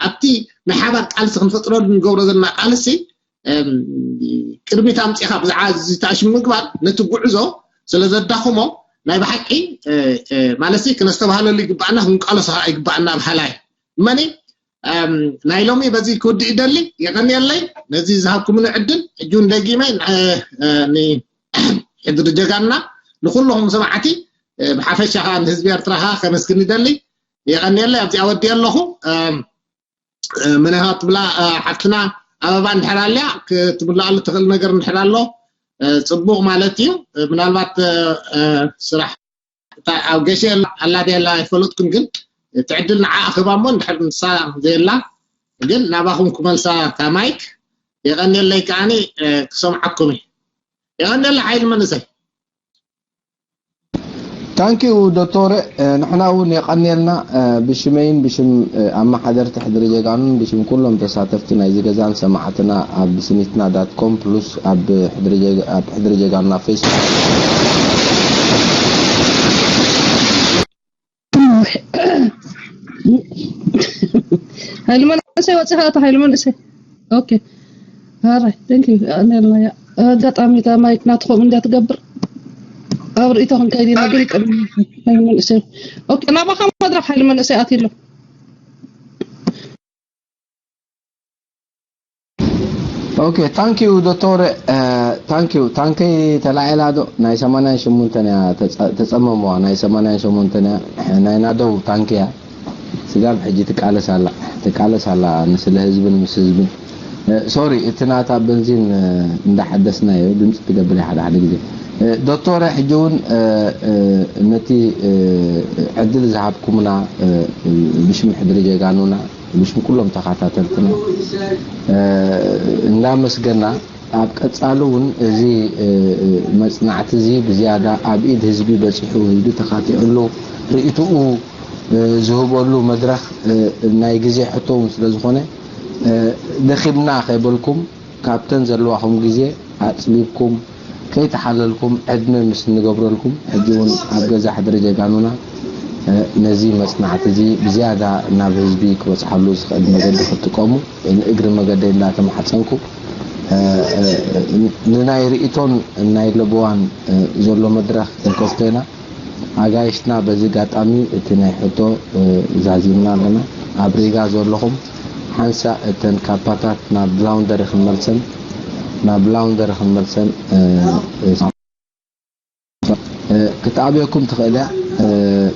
ኣብቲ ናይ ሓባር ቃልሲ ክንፈጥረሉ ንገብሮ ዘለና ቃልሲ፣ እም፣ ቅድሚት ኣምፂኻ ብዛዕባ እዚ ተኣሽሙ ምግባር ነቲ ጉዕዞ ስለ ዘዳኽሞ ናይ ብሓቂ፣ እ፣ እ፣ ማለትሲ ክነስተባህለሉ ይግባኣና፣ ክንቃለሶ ከዓ ይግባኣና በሃላይ። እመኒ፣ እም፣ ናይ ሎሚ በዚ ክውድእ ይደሊ። የቐንየለይ ነዚ ዝሃብኩምኒ ዕድል። ሕጂ እውን ደጊመ ን-፣ እ፣ ን-፣ ሕድሪ ጀጋንና ንኩልኹም ሰማዕቲ፣ እ፣ ብሓፈሻ ከዓ ንህዝቢ ኤርትራ ከዓ ከመስግን ይደሊ። የቐንየለይ፣ ኣብዚኣ ወዲየ ኣለኹ። እም፣ እ፣ መን ኢኻ ትብላ፣ እ፣ ሓፍትና ኣበባ እንድሕር ኣልያ ክትብላኣሉ ትኽእል ነገር እንድሕር ኣሎ፣ እ፣ ጽቡቕ ማለት እዩ። እ፣ ምናልባት፣ እ፣ እ፣ ስራሕ እታ ኣብ ገሽ ኣላ፣ ኣላ ድያ ኣላ ኣይፈለጥኩን፣ ግን እቲ ዕድል ንዓ ኣኽባ እሞ እንድሕር ንሳ ዘየላ ግን ናባኹም ክመልሳ እታ ማይክ። የቐንየለይ ከዓኒ፣ እ፣ ክሰምዓኩም እዩ። የቐንየለይ ሓይሊ መንእሰይ። ታንኪዩ ዶክተር፣ ንሕና እውን የቐንየልና። ብሽመይን ብሽም ኣመሓደርቲ ሕድሪ ጀጋኑን ብሽም ኩሎም ተሳተፍቲ ናይዚ ገዛን ሰማዕትና ኣብ ስኒትና ዳት ኮም ፕሉስ ኣብ ሕድሪ ጀጋኑና ፌስቡክ። ሃይሉ መንእሰይ ወፂኻ፣ ኣቶ ሃይሉ መንእሰይ። ኦኬ፣ ኣራይ፣ ቴንክ ዩ። ኣጋጣሚ እታ ማይክ ናትኩም እንዲያ ትገብር። ኣብ ርእይቶ ክንከይድ ኢና፣ ግን ይቀድም። ሃይሉ መንእሰይ። ኦኬ፣ ናባኻ መድረኽ ሃይሉ መንእሰይ ኣትዩ ኣሎ። ኦኬ፣ ታንኪዩ ዶክተር። ታንኪዩ። ታንከይ ተላዒላ ዶ? ናይ ሰማንያን ሸሞንተን እያ ተጸ- ተጸመምዋ። ናይ ሰማንያን ሸሞንተን እያ። ናይ ናደው ታንኪ እያ። ስጋብ ሕጂ ትቃለስ ኣላ። ትቃለስ ኣላ፣ ንስለ ህዝብን ምስ ህዝብን። ሶሪ፣ እቲ ናታ በንዚን እንዳሓደስናዮ ድምፂ ትገብር እያ ሓደ ሓደ ግዜ። ዶክተር፣ ሕጂ እውን ነቲ ዕድል ዝሃብኩምና ብሽም ሕድሪ ጀጋኑና፣ ብሽም ኩሎም ተኸታተልትና እንዳመስገና፣ ኣብ ቀጻሊ እውን እዚ መጽናዕቲ እዚ ብዝያዳ ኣብ ኢድ ህዝቢ በጺሑ፣ ህዝቢ ተኻቲዕሉ፣ ርእይትኡ ዝህበሉ መድረኽ ናይ ግዜ ሕቶ እውን ስለ ዝኾነ፣ ደኺምና ከይበልኩም፣ ካብተን ዘለዋኹም ግዜ ኣጽቢብኩም ከይተሓለልኩም ዕድመ ምስ እንገብረልኩም፣ ሕጂ እውን ኣብ ገዛ ሕድሪ ጀጋኑና ነዚ መጽናዕቲ እዚ ብዝያዳ ናብ ህዝቢ ክበጽሓሉ ዝኽእል መገዲ ክትጥቀሙ ንእግሪ መገደይ እንዳተማሕጸንኩ፣ ንናይ ርእይቶን ናይ ለበዋን ዘሎ መድረኽ ክንከፍቶ ኢና። ኣጋይሽና በዚ ኣጋጣሚ እቲ ናይ ሕቶ ዛዚምና ኣለና። ኣብ ሪጋ ዘለኹም ሓንሳእ እተን ካፓታት ናብ ላውንደሪ ክንመልሰን ናብ ላውንደሪ ክንመልሰን ክትኣብየኩም ትኽእል እያ።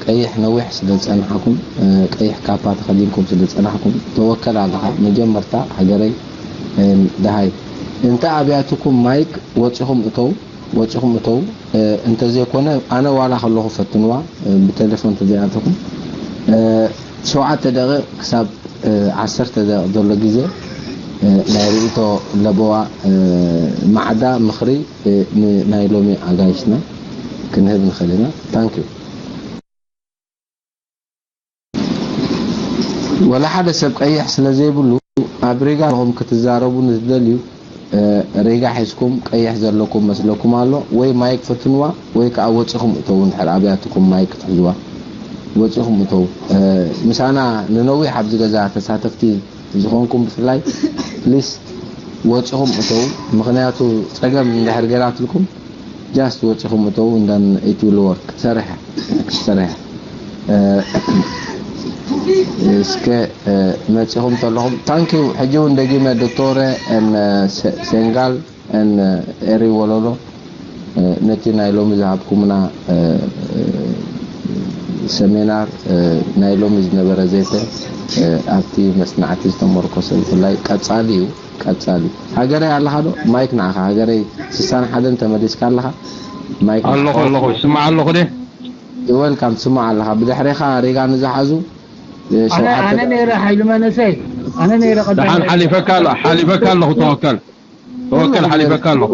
ቀይሕ ነዊሕ ስለ ዝጸናሕኩም፣ ቀይሕ ካፓ ተኸዲንኩም ስለ ዝጸናሕኩም፣ ተወከል ኣለኻ። መጀመርታ ሃገረይ፣ ደሃይ፣ እንተ ኣብያትኩም ማይክ ወጺኹም እተው፣ ወጺኹም እተው። እንተዘይኮነ፣ ኣነ ዋላ ከለኹ ፈትንዋ፣ ብቴሌፎን ተዘይኣተኹም፣ ሸውዓተ ደቂቕ ክሳብ ዓሰርተ ደቂቕ ዘሎ ግዜ፣ ናይ ርእይቶ ለበዋ፣ ማዕዳ፣ ምኽሪ፣ ንናይ ሎሚ ኣጋይሽና ክንህብ ንኽእል ኢና። ታንኪዩ። ወላ ሓደ ሰብ ቀይሕ ስለ ዘይብሉ፣ ኣብ ሪጋ ኣለኹም ክትዛረቡ ንትደልዩ፣ ሪጋ ሒዝኩም ቀይሕ ዘለኩም መስለኩም ኣሎ፣ ወይ ማይክ ፈትንዋ፣ ወይ ከዓ ወፂኹም እተው። እንድሕር ኣብያትኩም ማይክ ክትሕዝዋ፣ ወፂኹም እተው። ምሳና ንነዊሕ ኣብዚ ገዛ ተሳተፍቲ ዝኾንኩም ብፍላይ፣ ፕሊስ ወፂኹም እተው። ምኽንያቱ ፀገም እንድሕር ገይራትልኩም፣ ጃስት ወፂኹም እተው። እንዳን ኢት ዊል ወርክ። ትሰርሕ፣ ክትሰርሕ። እስከ መፂኹም ተለኹም፣ ታንኪዩ። ሕጂ እውን ደጊመ ዶክተር፣ ሴንጋል፣ ኤሪ ወለሎ፣ ነቲ ናይ ሎሚ ዝሃብኩምና ሰሚናር፣ ናይ ሎሚ ዝነበረ ዘተ፣ ኣብቲ መጽናዕቲ ዝተመርኮሰ፣ ብፍላይ ቀጻሊ እዩ። ቀጻሊ። ሃገረይ ኣለኻ ዶ? ማይክ ንዓኻ። ሃገረይ ስሳን ሓደን ተመሊስካ ኣለኻ? ማይክ ኣለኹ፣ ኣለኹ። ይስማዕ ኣለኹ ደ? ወልካም፣ ትስማዕ ኣለኻ። ብድሕሬኻ ሪጋ ንዝሓዙ፣ ኣነ፣ ሸውዓተ ኣነ ነይረ ሓይሉ መንእሰይ። ኣነ ነይረ ቀዳማይ። ደሓን ሓሊፈካ ኣሎ፣ ሓሊፈካ ኣለኹ። ተወከል። ተወከል፣ ሓሊፈካ ኣለኹ።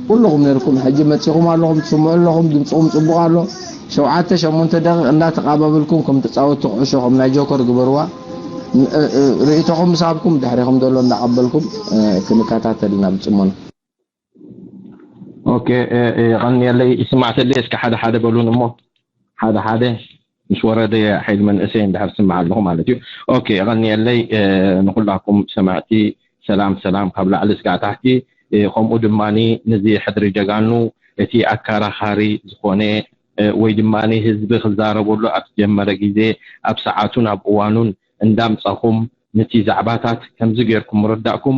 ኩልኹም ነርኩም፣ ሕጂ መጺኹም ኣለኹም፣ ትስምዑ ኣለኹም፣ ድምጽኹም ጽቡቕ ኣሎ። ሸውዓተ ሸሞንተ ደቂቕ እንዳተቓባበልኩም ከም ተጻወትቲ ኩዕሾ፣ ከም ናይ ጆከር ግበርዋ። ርእይቶኹም ምስ ሃብኩም፣ ድሕሬኹም ዘሎ እንዳቐበልኩም ክንከታተል ኢና ብጽሞና። ኦኬ፣ የቐንየለይ። ይስማዕ ተለየ እስከ ሓደ ሓደ በሉን እሞ። ሓደ ሓደ ምስ ወረደ ሓይሊ መንእሰይ እንድሕር ስምዕ ኣለኹ ማለት እዩ። ኦኬ፣ የቐንየለይ። ንኹላኩም ሰማዕቲ ሰላም ሰላም፣ ካብ ላዕሊ እስካዕ ታሕቲ። ከምኡ ድማ ንዚ ሕድሪ ጀጋኑ እቲ ኣካራኻሪ ዝኾነ ወይ ድማ ህዝቢ ክዛረበሉ ኣብ ዝጀመረ ግዜ፣ ኣብ ሰዓቱን ኣብ እዋኑን እንዳምጻኹም ንቲ ዛዕባታት ከምዚ ጌርኩም ምርዳእኩም፣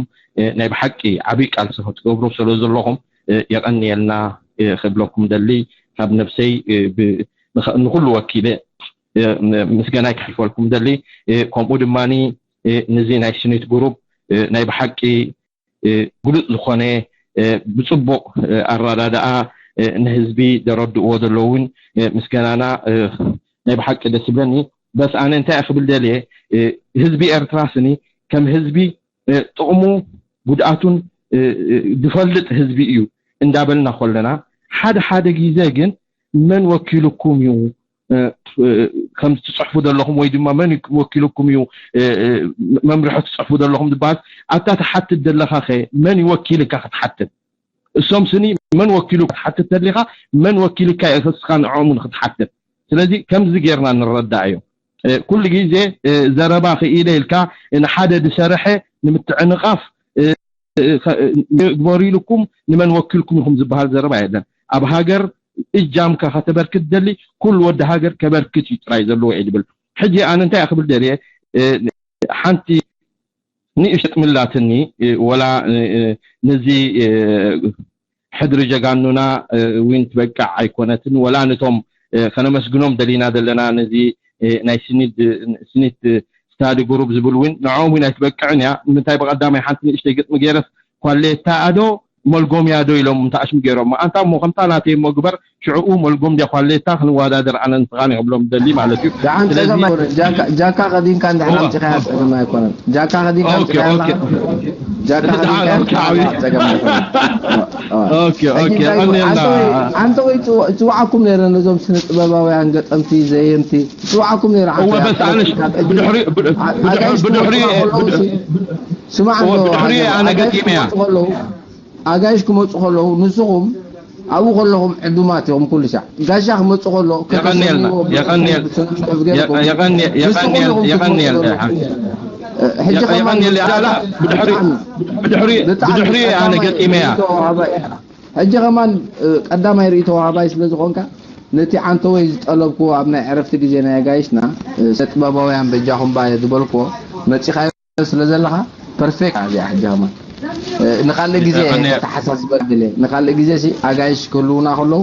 ናይ ብሓቂ ዓብይ ቃልሲ ክትገብሩ ስለ ዘለኹም፣ የቐንየልና ክብለኩም ደሊ። ካብ ነብሰይ ንኹሉ ወኪለ ምስጋናይ ክሕልፈልኩም ደሊ። ከምኡ ድማ ንዚ ናይ ስኒት ግሩፕ ናይ ብሓቂ ግሉጽ ዝኾነ ብጽቡቕ ኣረዳድኣ ንህዝቢ ዘረድእዎ ዘለውን ምስጋናና ናይ ብሓቂ ደስ ይብለኒ። በስ ኣነ እንታይ ክብል ደልየ፣ ህዝቢ ኤርትራ ስኒ ከም ህዝቢ ጥቕሙ ጉድኣቱን ዝፈልጥ ህዝቢ እዩ እንዳበልና ከለና፣ ሓደ ሓደ ግዜ ግን መን ወኪሉኩም እዩ ከምዚ ትፅሕፉ ዘለኹም ወይ ድማ መን ወኪሉኩም እዩ መምርሒ ትፅሕፉ ዘለኹም ዝበሃል? ኣብታ ትሓትት ዘለኻ ኸ መን ይወኪልካ ክትሓትት? እሶም ስኒ መን ወኪሉ ክትሓትት ተሊኻ መን ወኪልካ እዩ እስኻ ንዕኦም ክትሓትት? ስለዚ ከምዚ ጌርና ንረዳእ እዩ። ኩሉ ግዜ ዘረባ ክኢለ ኢልካ ንሓደ ዝሰረሐ ንምትዕንቓፍ ግበሩ ኢልኩም ንመን ወኪልኩም ኢኹም ዝበሃል ዘረባ የለን። ኣብ ሃገር እጃምካ ከተበርክት ደሊ ኩሉ ወዲ ሃገር ከበርክት እዩ ጥራይ ዘለዎ እዩ ዝብል። ሕጂ ኣነ እንታይ ክብል ደልየ ሓንቲ ንእሽት ምላትኒ ወላ ነዚ ሕድሪ ጀጋኑና እውን ትበቅዕ ኣይኮነትን ወላ ነቶም ከነመስግኖም ደሊና ዘለና ነዚ ናይ ስኒት ስታዲ ግሩፕ ዝብል እውን ንዕኦም እውን ኣይትበቅዕን እያ። ንምንታይ ብቐዳማይ ሓንቲ ንእሽተይ ግጥሚ ገይረስ ኳሌታ ኣዶ መልጎምያ ዶ ኢሎም እንተኣሽሙ ገይሮም ኣንታ እሞ ከምታ ናተይ እሞ ግበር ሽዕኡ መልጎም ዲያ ኳሌታ ክንወዳደር ኣነ ንስኻን ይኽብሎም ደሊ ማለት እዩ። ደሓን ስለዚ ጸገም ኣይኮነን። ጃካ- ጃካ ከዲንካ እንድሕር እዋ። ኣምጺኻያ ጸገም ኣይኮነን። ጃካ ከዲንካ ኦኬ፣ ኣምጺኻያ ኦኬ። ጃካ ደሓን፣ ከዲንካ ኦኬ፣ ዓብዩ። ኣምጺኻያ ጸገም ኣይኮነን። ኦኬ፣ ሕጂ ኦኬ፣ እንታይ ይበል? የቐንየልና። ኣንተ ወይ- ኣንተ ወይ ጽው- ጽውዓኩም ነይረ ነዞም ስነ ጥበባውያን ገጠምቲ ዘየምቲ ጽውዓኩም ነይረ። እወ፣ ሓንቲ በስ ኣነሽ ካብ ሕጂ ብድሕሪ- ብድ- ኣ- ብድሕሪ- ኣጋይሽ ብድሕሪ- ክመጹ ከለዉ ብድ- ሲ- ስማዕ እወ፣ እንዶ ብድሕሪ ሃገር፣ ኣነ ኣጋይሽ ገጢመያ። ክመጹ ከለዉ ኣጋይሽ ክመጹ ከለዉ ንስኹም ኣብኡ ከለኹም ዕዱማት ኢኹም። ኩሉ ሻዕ ጋሻ ክመጹ ከሎ የቐንየልና፣ ከተሰምዎ የቐንየል-፣ ብስነ ጽሑፍ ገይርኩም የቐንየ-፣ ንስኹም የቐንየል-፣ ኢኹም የቐንየል-፣ ትመጹ ዘለኹም። ሕጂ የቐ-፣ ከማን የቐንየል-፣ ኣላ ብድሕሪ-፣ ብጣዕሚ፣ ብድሕሪ-፣ ብጣዕሚ ብድሕሪ ኣነ ቀዳማይ ገጢመያ። ርእይቶ ወሃባይ፣ ሕጂ ከማን ቀዳማይ ርእይቶ ወሃባይ ስለ ዝኾንካ ነቲ ዓንተወይ ዝጠለብኩዎ ኣብ ናይ ዕረፍቲ ግዜ ናይ ኣጋይሽና ስነ ጥበባውያን በጃኹም ባየ ዝበልኩዎ መጺኻዮ ስለ ዘለኻ ፐርፌክት እዚኣ ሕጂ ከማን ንኻልእ ግዜ የቐንየ- ከተሓሳስበ ድልየ ንኻልእ ግዜ ሲ ኣጋይሽ ክህልውና ከለዉ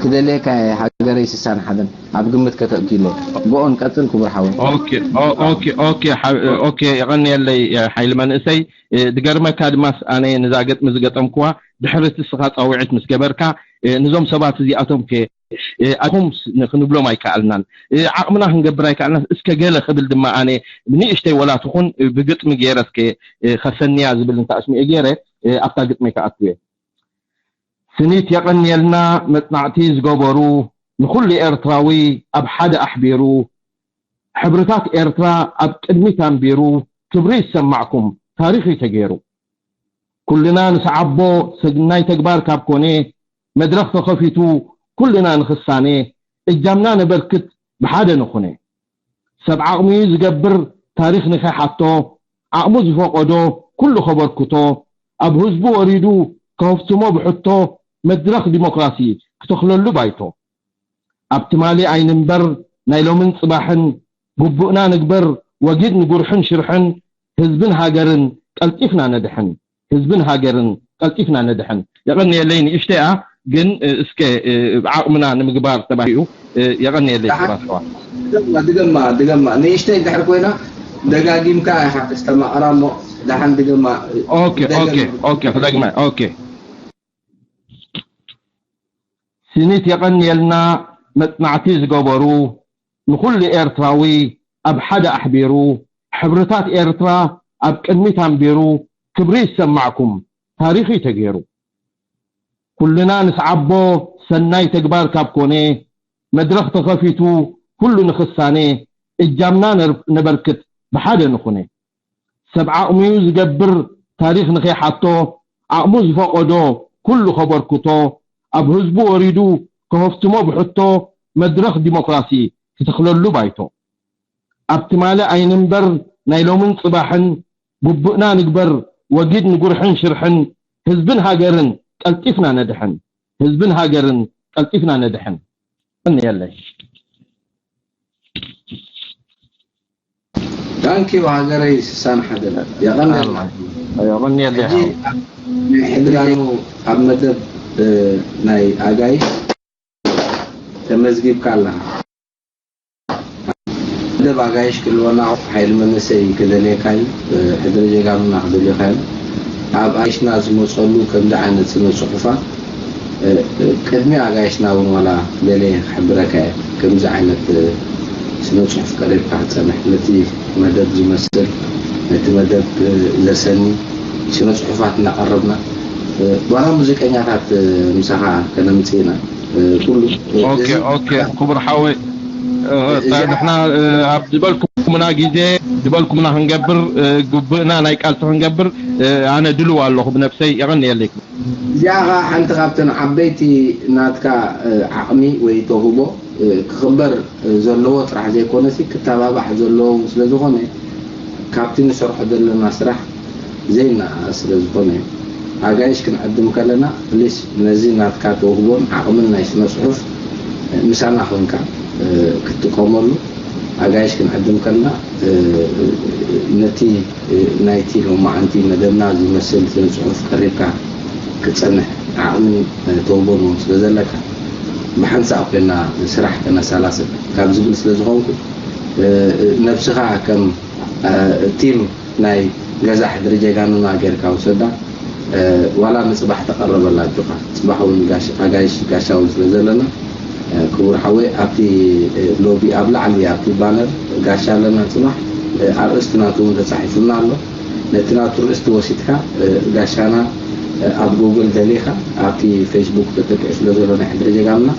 ክደልየካ እየ። ሃገረይ ስሳን ሓደን ኣብ ግምት ከተእትዩለይ። ጎኦን ቀጽል ክቡር ሓወይ። ኦኬ ኦ- ኦኬ ኦኬ ሓ- ኦኬ የቐንየለይ ሓይሊ መንእሰይ። ድገርመካ ድማስ ኣነ ንዛ ገጥሚ ዝገጠምኩዋ ድሕሪ እቲ ስኻ ጻውዒት ምስ ገበርካ ንዞም ሰባት እዚኣቶም ከ ኣኹም ክንብሎም ኣይከኣልናን፣ ዓቕምና ክንገብር ኣይከኣልናን። እስከ ገለ ክብል ድማ ኣነ ንእሽተይ ወላ ትኹን ብግጥሚ ገይረ እስከ ከሰንያ ዝብል እንተ ኣስሚዐ ገይረ ኣብታ ግጥመይ ክኣቱ እየ። ስኒት የቐንየልና መጽናዕቲ ዝገበሩ ንኹሉ ኤርትራዊ ኣብ ሓደ ኣሕቢሩ ሕብርታት ኤርትራ ኣብ ቅድሚት ኣንቢሩ ክብሪ ይሰማዕኩም ታሪኽ እዩ ተገይሩ። ኩልና ንስዓቦ ሰናይ ተግባር ካብ ኮነ መድረኽ ተኸፊቱ ኩልና ንኽሳነ እጃምና ነበርክት ብሓደ ንኹነ። ሰብ ዓቕሙ እዩ ዝገብር ታሪኽ ንኺሓቶ ዓቕሙ ዝፈቐዶ ኩሉ ከበርክቶ ኣብ ህዝቡ ወሪዱ ከህፍትሞ ብሕቶ መድረኽ ዲሞክራሲ ክተኽለሉ ባይቶ። ኣብ ትማሊ ኣይንንበር ናይ ሎምን ጽባሕን ግቡእና ንግበር ወጊድ ንጉርሕን ሽርሕን ህዝብን ሃገርን ቀልጢፍና ነድሕን ህዝብን ሃገርን ቀልጢፍና ነድሕን። የቐንየለይ ንእሽተይኣ ግን እስከ ዓቕምና ንምግባር ተባሂኡ የቐንየለይ ክቡራት ኣሕዋት። ድገማ ድገማ ድገማ ንእሽተይ እንድሕር ኮይና ደጋጊምካ ኢኻ ተስተማቕራ እሞ ደሓን ድገማ። ኦኬ ደገም- ኦኬ ኦኬ ክደግማ ኦኬ። ስኒት የቐንየልና መጽናዕቲ ዝገበሩ ንኹሉ ኤርትራዊ ኣብ ሓደ ኣሕቢሩ ሕብርታት ኤርትራ ኣብ ቅድሚት ኣንቢሩ ክብሪ ይሰማዕኩም ታሪኽ እዩ ተገይሩ። ኩልና ንስዓቦ ሰናይ ተግባር ካብ ኮነ መድረኽ ተኸፊቱ ኩሉ ንኽሳነ እጃምና ነበርክት ብሓደ ንኹነ። ሰብ ዓቕሙ እዩ ዝገብር ታሪኽ ንኸይሓቶ ዓቕሙ ዝፈቐዶ ኩሉ ከበርክቶ ኣብ ህዝቡ ወሪዱ ከሀፍትሞ ብሕቶ መድረኽ ዲሞክራሲ ክተኽለሉ ባይቶ። ኣብ ትማሊ ኣይንንበር ናይ ሎምን ጽባሕን ግቡእና ንግበር ወጊድ ንጉርሕን ሽርሕን ህዝብን ሃገርን ቀልጢፍና ነድሕን ህዝብን ሃገርን ቀልጢፍና ነድሕን። የቐንየለይ። Thank you ሃገረይ ስሳን ሓደ የቐንየልና። የቐንየለይ። ሕጂ ናይ ሕድራኑ ኣብ መደብ ናይ ኣጋይሽ ተመዝጊብካ ኣለኻ። መደብ ኣጋይሽ ክልወና ሓይሊ መንእሰይ ክደልየካ እዩ። ሕድሪ ጀጋኑና ክደልየካ እዩ። ኣብ ኣጋይሽና ዝመፀሉ ከምዚ ዓይነት ስነ ፅሑፋት ቅድሚ ኣጋይሽና እውን ዋላ ገለ ክሕብረካ እየ። ከምዚ ዓይነት ስነ ፅሑፍ ቀሪብካ ክፀንሕ ነቲ መደብ ዝመስል ነቲ መደብ ዘሰኒ ስነ ፅሑፋት እናቐረብና ዋላ ሙዚቀኛታት ምሳኻ ከነምፅእ ኢና። ኩሉ ኦኬ ኦኬ ክቡር ሓወይ ንሕና ኣብ ዝበልኩምና ግዜ ዝበልኩምና ክንገብር ግብእና ናይ ቃልሲ ክንገብር ኣነ ድልው ኣለኹ ብነብሰይ። የቐንየለይ። እዚኣ ኸዓ ሓንቲ ካብተን ዓበይቲ ናትካ ዓቕሚ ወይ ተውህቦ ክኽበር ዘለዎ ጥራሕ ዘይኮነሲ ክተባባዕ ዘለዎ እውን ስለዝኾነ ካብቲ ንሰርሖ ዘለና ስራሕ ዘይነኣኣስ ስለዝኾነ ኣጋይሽ ክንዕድም ከለና ፕሊስ ነዚ ናትካ ተውህቦን ዓቕምን ናይ ስነ ፅሑፍ ምሳና ኮንካ ክትጥቀመሉ ኣጋይሽ ክንዕድም ከለና ነቲ ናይቲ ሎማዓንቲ መደብና ዝመስል ስነ ፅሑፍ ቀሪብካ ክትፀንሕ ዓቕምን ተውቦን እውን ስለዘለካ ብሓንሳእ ኮይና ስራሕ ከነሰላስል ካብ ዝብል ስለዝኾንኩ ነብስኻ ከም ቲም ናይ ገዛ ሕድሪ ጀጋኑና ጌርካ ውሰዳ ዋላ ንፅባሕ ተቐረበላ ኣጆኻ ፅባሕ እውን ኣጋይሽ ጋሻ እውን ስለዘለና ክቡር ሓወይ ኣብቲ ሎቢ ኣብ ላዕሊ ኣብቲ ባነር ጋሻ ኣለና ፅባሕ ኣርእስቲ ናቱ እውን ተፃሒፉና ኣሎ ነቲ ናቱ ርእስቲ ወሲድካ ጋሻና ኣብ ጉግል ደሊኻ ኣብቲ ፌስቡክ ተጠቂዑ ስለዘሎ ናይ ሕድሪ ጀጋኑና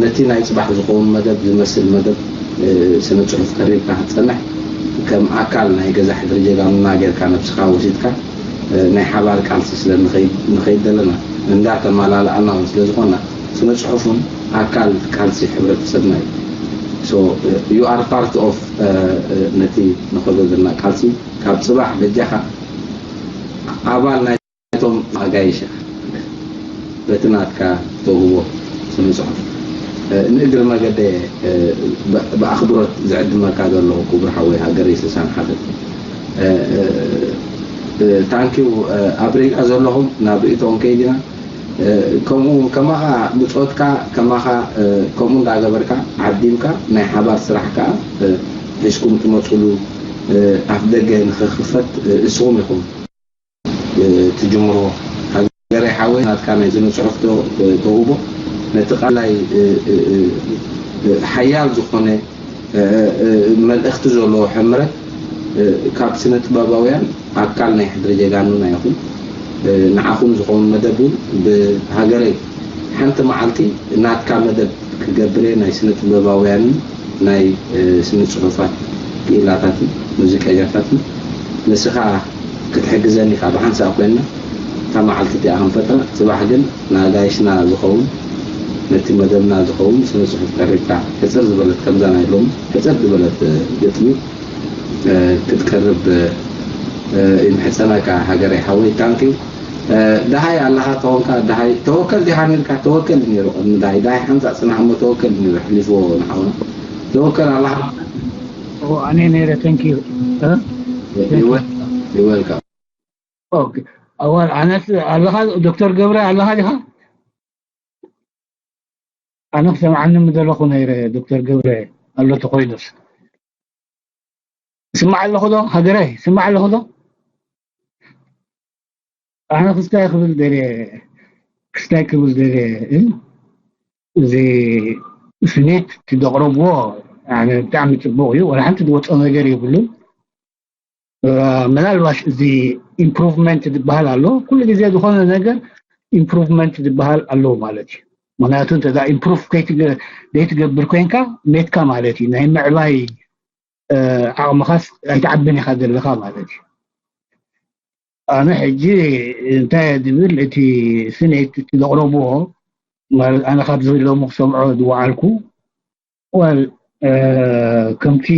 ነቲ ናይ ፅባሕ ዝኸውን መደብ ዝመስል መደብ ስነ ፅሑፍ ቀሪብካ ክትፀንሕ ከም ኣካል ናይ ገዛ ሕድሪ ጀጋኑና ጌርካ ነብስኻ ወሲድካ ናይ ሓባር ቃልሲ ስለ ንኸይድ ዘለና እንዳተመላልኣና እውን ስለ ዝኾና ስነ ፅሑፍ እውን ኣካል ቃልሲ ሕብረተሰብና እዩ። So you are part of ነቲ ንኸዶ ዘለና ቃልሲ ካብ ፅባሕ በጃኻ ኣባል ናይ እቶም ኣጋይሽ በቲ ናትካ ተውህቦ ስነ ፅሑፍ ንእግሪ መገደ ብኣኽብሮት ዝዕድመካ ዘለኹ ክቡር ሓወይ ሃገረይ ስሳን ሓደ ታንኪው ኣብ ሪጋ ዘለኹም ናብ ርእይቶኦም ከይድና ከምኡ ከማኻ ብፆትካ ከማኻ ከምኡ እንዳገበርካ ዓዲምካ ናይ ሓባር ስራሕ ከዓ ሒዝኩም ትመፅሉ ኣፍ ደገ ንክኽፈት እስኹም ኢኹም ትጅምሮ ሃገረይ ሓወይ ናትካ ናይ ስነ ፅሑፍ ተውቦ ነቲ ቃላይ ሓያል ዝኾነ መልእኽቲ ዘለዎ ሕምረት ካብ ስነ ጥበባውያን ኣካል ናይ ሕድሪ ጀጋኑና ይኹን ንዓኹም ዝኸውን መደብ እውን ብሃገረይ ሓንቲ መዓልቲ ናትካ መደብ ክገብር እየ ናይ ስነ ጥበባውያንን ናይ ስነ ፅሑፋት ክኢላታትን ሙዚቀኛታትን ንስኻ ክትሕግዘኒ ኢኻ ብሓንሳእ ኮይንና እታ መዓልቲ እቲኣ ክንፈጥራ ፅባሕ ግን ንኣጋይሽና ዝኸውን ነቲ መደብና ዝኸውን ስነ ፅሑፍ ቀሪብካ ሕፅር ዝበለት ከምዛ ናይ ሎሚ ሕፅር ዝበለት ግጥሚ ክትቀርብ ይምሕፀነካ ሃገረይ ሓወይ ታንኪ ደሃይ ኣለኻ ተኾንካ ደሃይ ተወከል ዲኻ ነርካ ተወከል ነይሩ ቅድሚ ዳይ ዳይ ሓንሳእ ፅናሕ እሞ ተወከል ነይሩ ሕሊፍዎ ንሓውና ተወከል ኣለኻ ኣነ ነይረ ተንኪዩ ይወልካ ኣዋል ኣነስ ኣለኻ ዶክተር ገብረ ኣለኻ ዲኻ ኣነ ክሰምዓኒ ምደለኹ ነይረ ዶክተር ገብረ ኣሎ ተኮይኑስ ስማዕ ኣለኹ ዶ ሃገረይ ስማዕ ኣለኹ ዶ ኣነ ክስታይ ክብል ደልየ ክስታይ ክብል ደልየ እዚ ስኒት እቲ ዘቕረብዎ ብጣዕሚ ፅቡቅ እዩ ወላ ሓንቲ ዝወፀ ነገር የብሉን ምናልባሽ እዚ ኢምፕሩቭመንት ዝበሃል ኣሎ ኩሉ ግዜ ዝኾነ ነገር ኢምፕሩቭመንት ዝበሃል ኣለዎ ማለት እዩ ምክንያቱ እንተ ኢምፕሩቭ ዘይትገብር ኮይንካ ሜትካ ማለት እዩ ናይ ምዕባይ ዓቕምኻስ ኣይትዓብን ኢኻ ዘለኻ ማለት እዩ ኣነ ሕጂ እንታይ ዝብል እቲ ስኔት እቲ ዘቕረብዎ ማለት ኣነ ካብ ዝህሎም ክሰምዖ ዝወዓልኩ ወል ከምቲ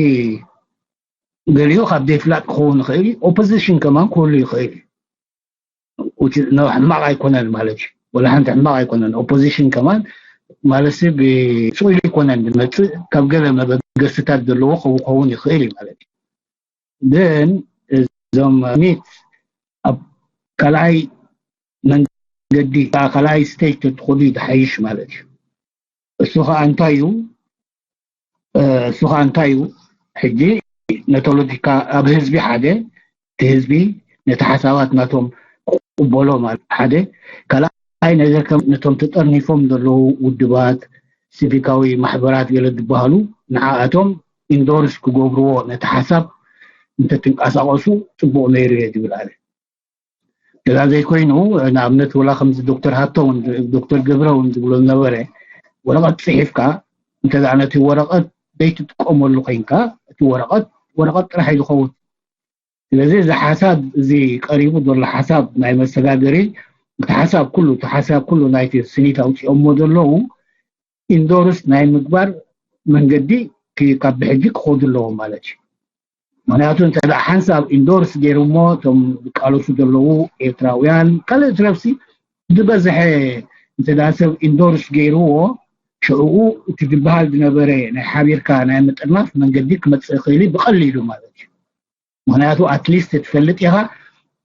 ገሊኡ ካብ ዘይፍላጥ ክኸውን ይኽእል እዩ ኦፖዚሽን ከማን ክህሉ ይኽእል እዩ ሕማቕ ኣይኮነን ማለት እዩ ወላ ሓንቲ ሕማቕ ኣይኮነን ኦፖዚሽን ከማን ማለት ብስኢሉ ኣይኮነን ዝመፅእ ካብ ገለ መበገስታት ዘለዎ ክኸውን ይኽእል እዩ ማለት እዩ ግን እዞም ሚት ኣብ ካልኣይ መንገዲ ካልኣይ ስቴጅ ተትኸዱ ዝሓይሽ ማለት እዩ እሱ ከዓ እንታይ እዩ እሱ ከዓ እንታይ እዩ ሕጂ ነቶሎጂካ ኣብ ህዝቢ ሓደ እቲ ህዝቢ ነቲ ሓሳባት ናቶም ክቅበሎ ማለት ሓደ ካልኣይ ነገር ከም ነቶም ተጠርኒፎም ዘለዉ ውድባት ሲቪካዊ ማሕበራት ገለ ዝበሃሉ ንዓኣቶም ኢንዶርስ ክገብርዎ ነቲ ሓሳብ እንተትንቀሳቀሱ ፅቡቅ ነይሩ እየ ዝብል ኣነ እዛ ዘይኮይኑ ንኣብነት ወላ ከምዚ ዶክተር ሃብተ እውን ዶክተር ገብረ እውን ዝብሎ ዝነበረ ወረቐት ጽሒፍካ እንተ ደኣ ነቲ ወረቐት ዘይትጥቀመሉ ኮይንካ እቲ ወረቐት ወረቐት ጥራሕ እዩ ዝኸውን። ስለዚ እዚ ሓሳብ እዚ ቀሪቡ ዘሎ ሓሳብ ናይ መሰጋገሪ እቲ ሓሳብ ኩሉ እቲ ሓሳብ ኩሉ ናይቲ ስኒት ኣውፂኦሞ ዘለዉ ኢንዶርስ ናይ ምግባር መንገዲ ካብ ብሕጂ ክኸዱ ኣለዎም ማለት እዩ። ምክንያቱ እንተ ሓንሳብ ኢንዶርስ ገይሩ እሞ እቶም ዝቃለሱ ዘለዉ ኤርትራውያን ካልእ ትረፍሲ ዝበዝሐ እንተ ሰብ ኢንዶርስ ገይርዎ ሽዕኡ እቲ ዝበሃል ዝነበረ ናይ ሓቢርካ ናይ ምጥርናፍ መንገዲ ክመፅእ ይኽእል ብቐሊሉ ማለት እዩ። ምክንያቱ ኣትሊስት ትፈልጥ ኢኻ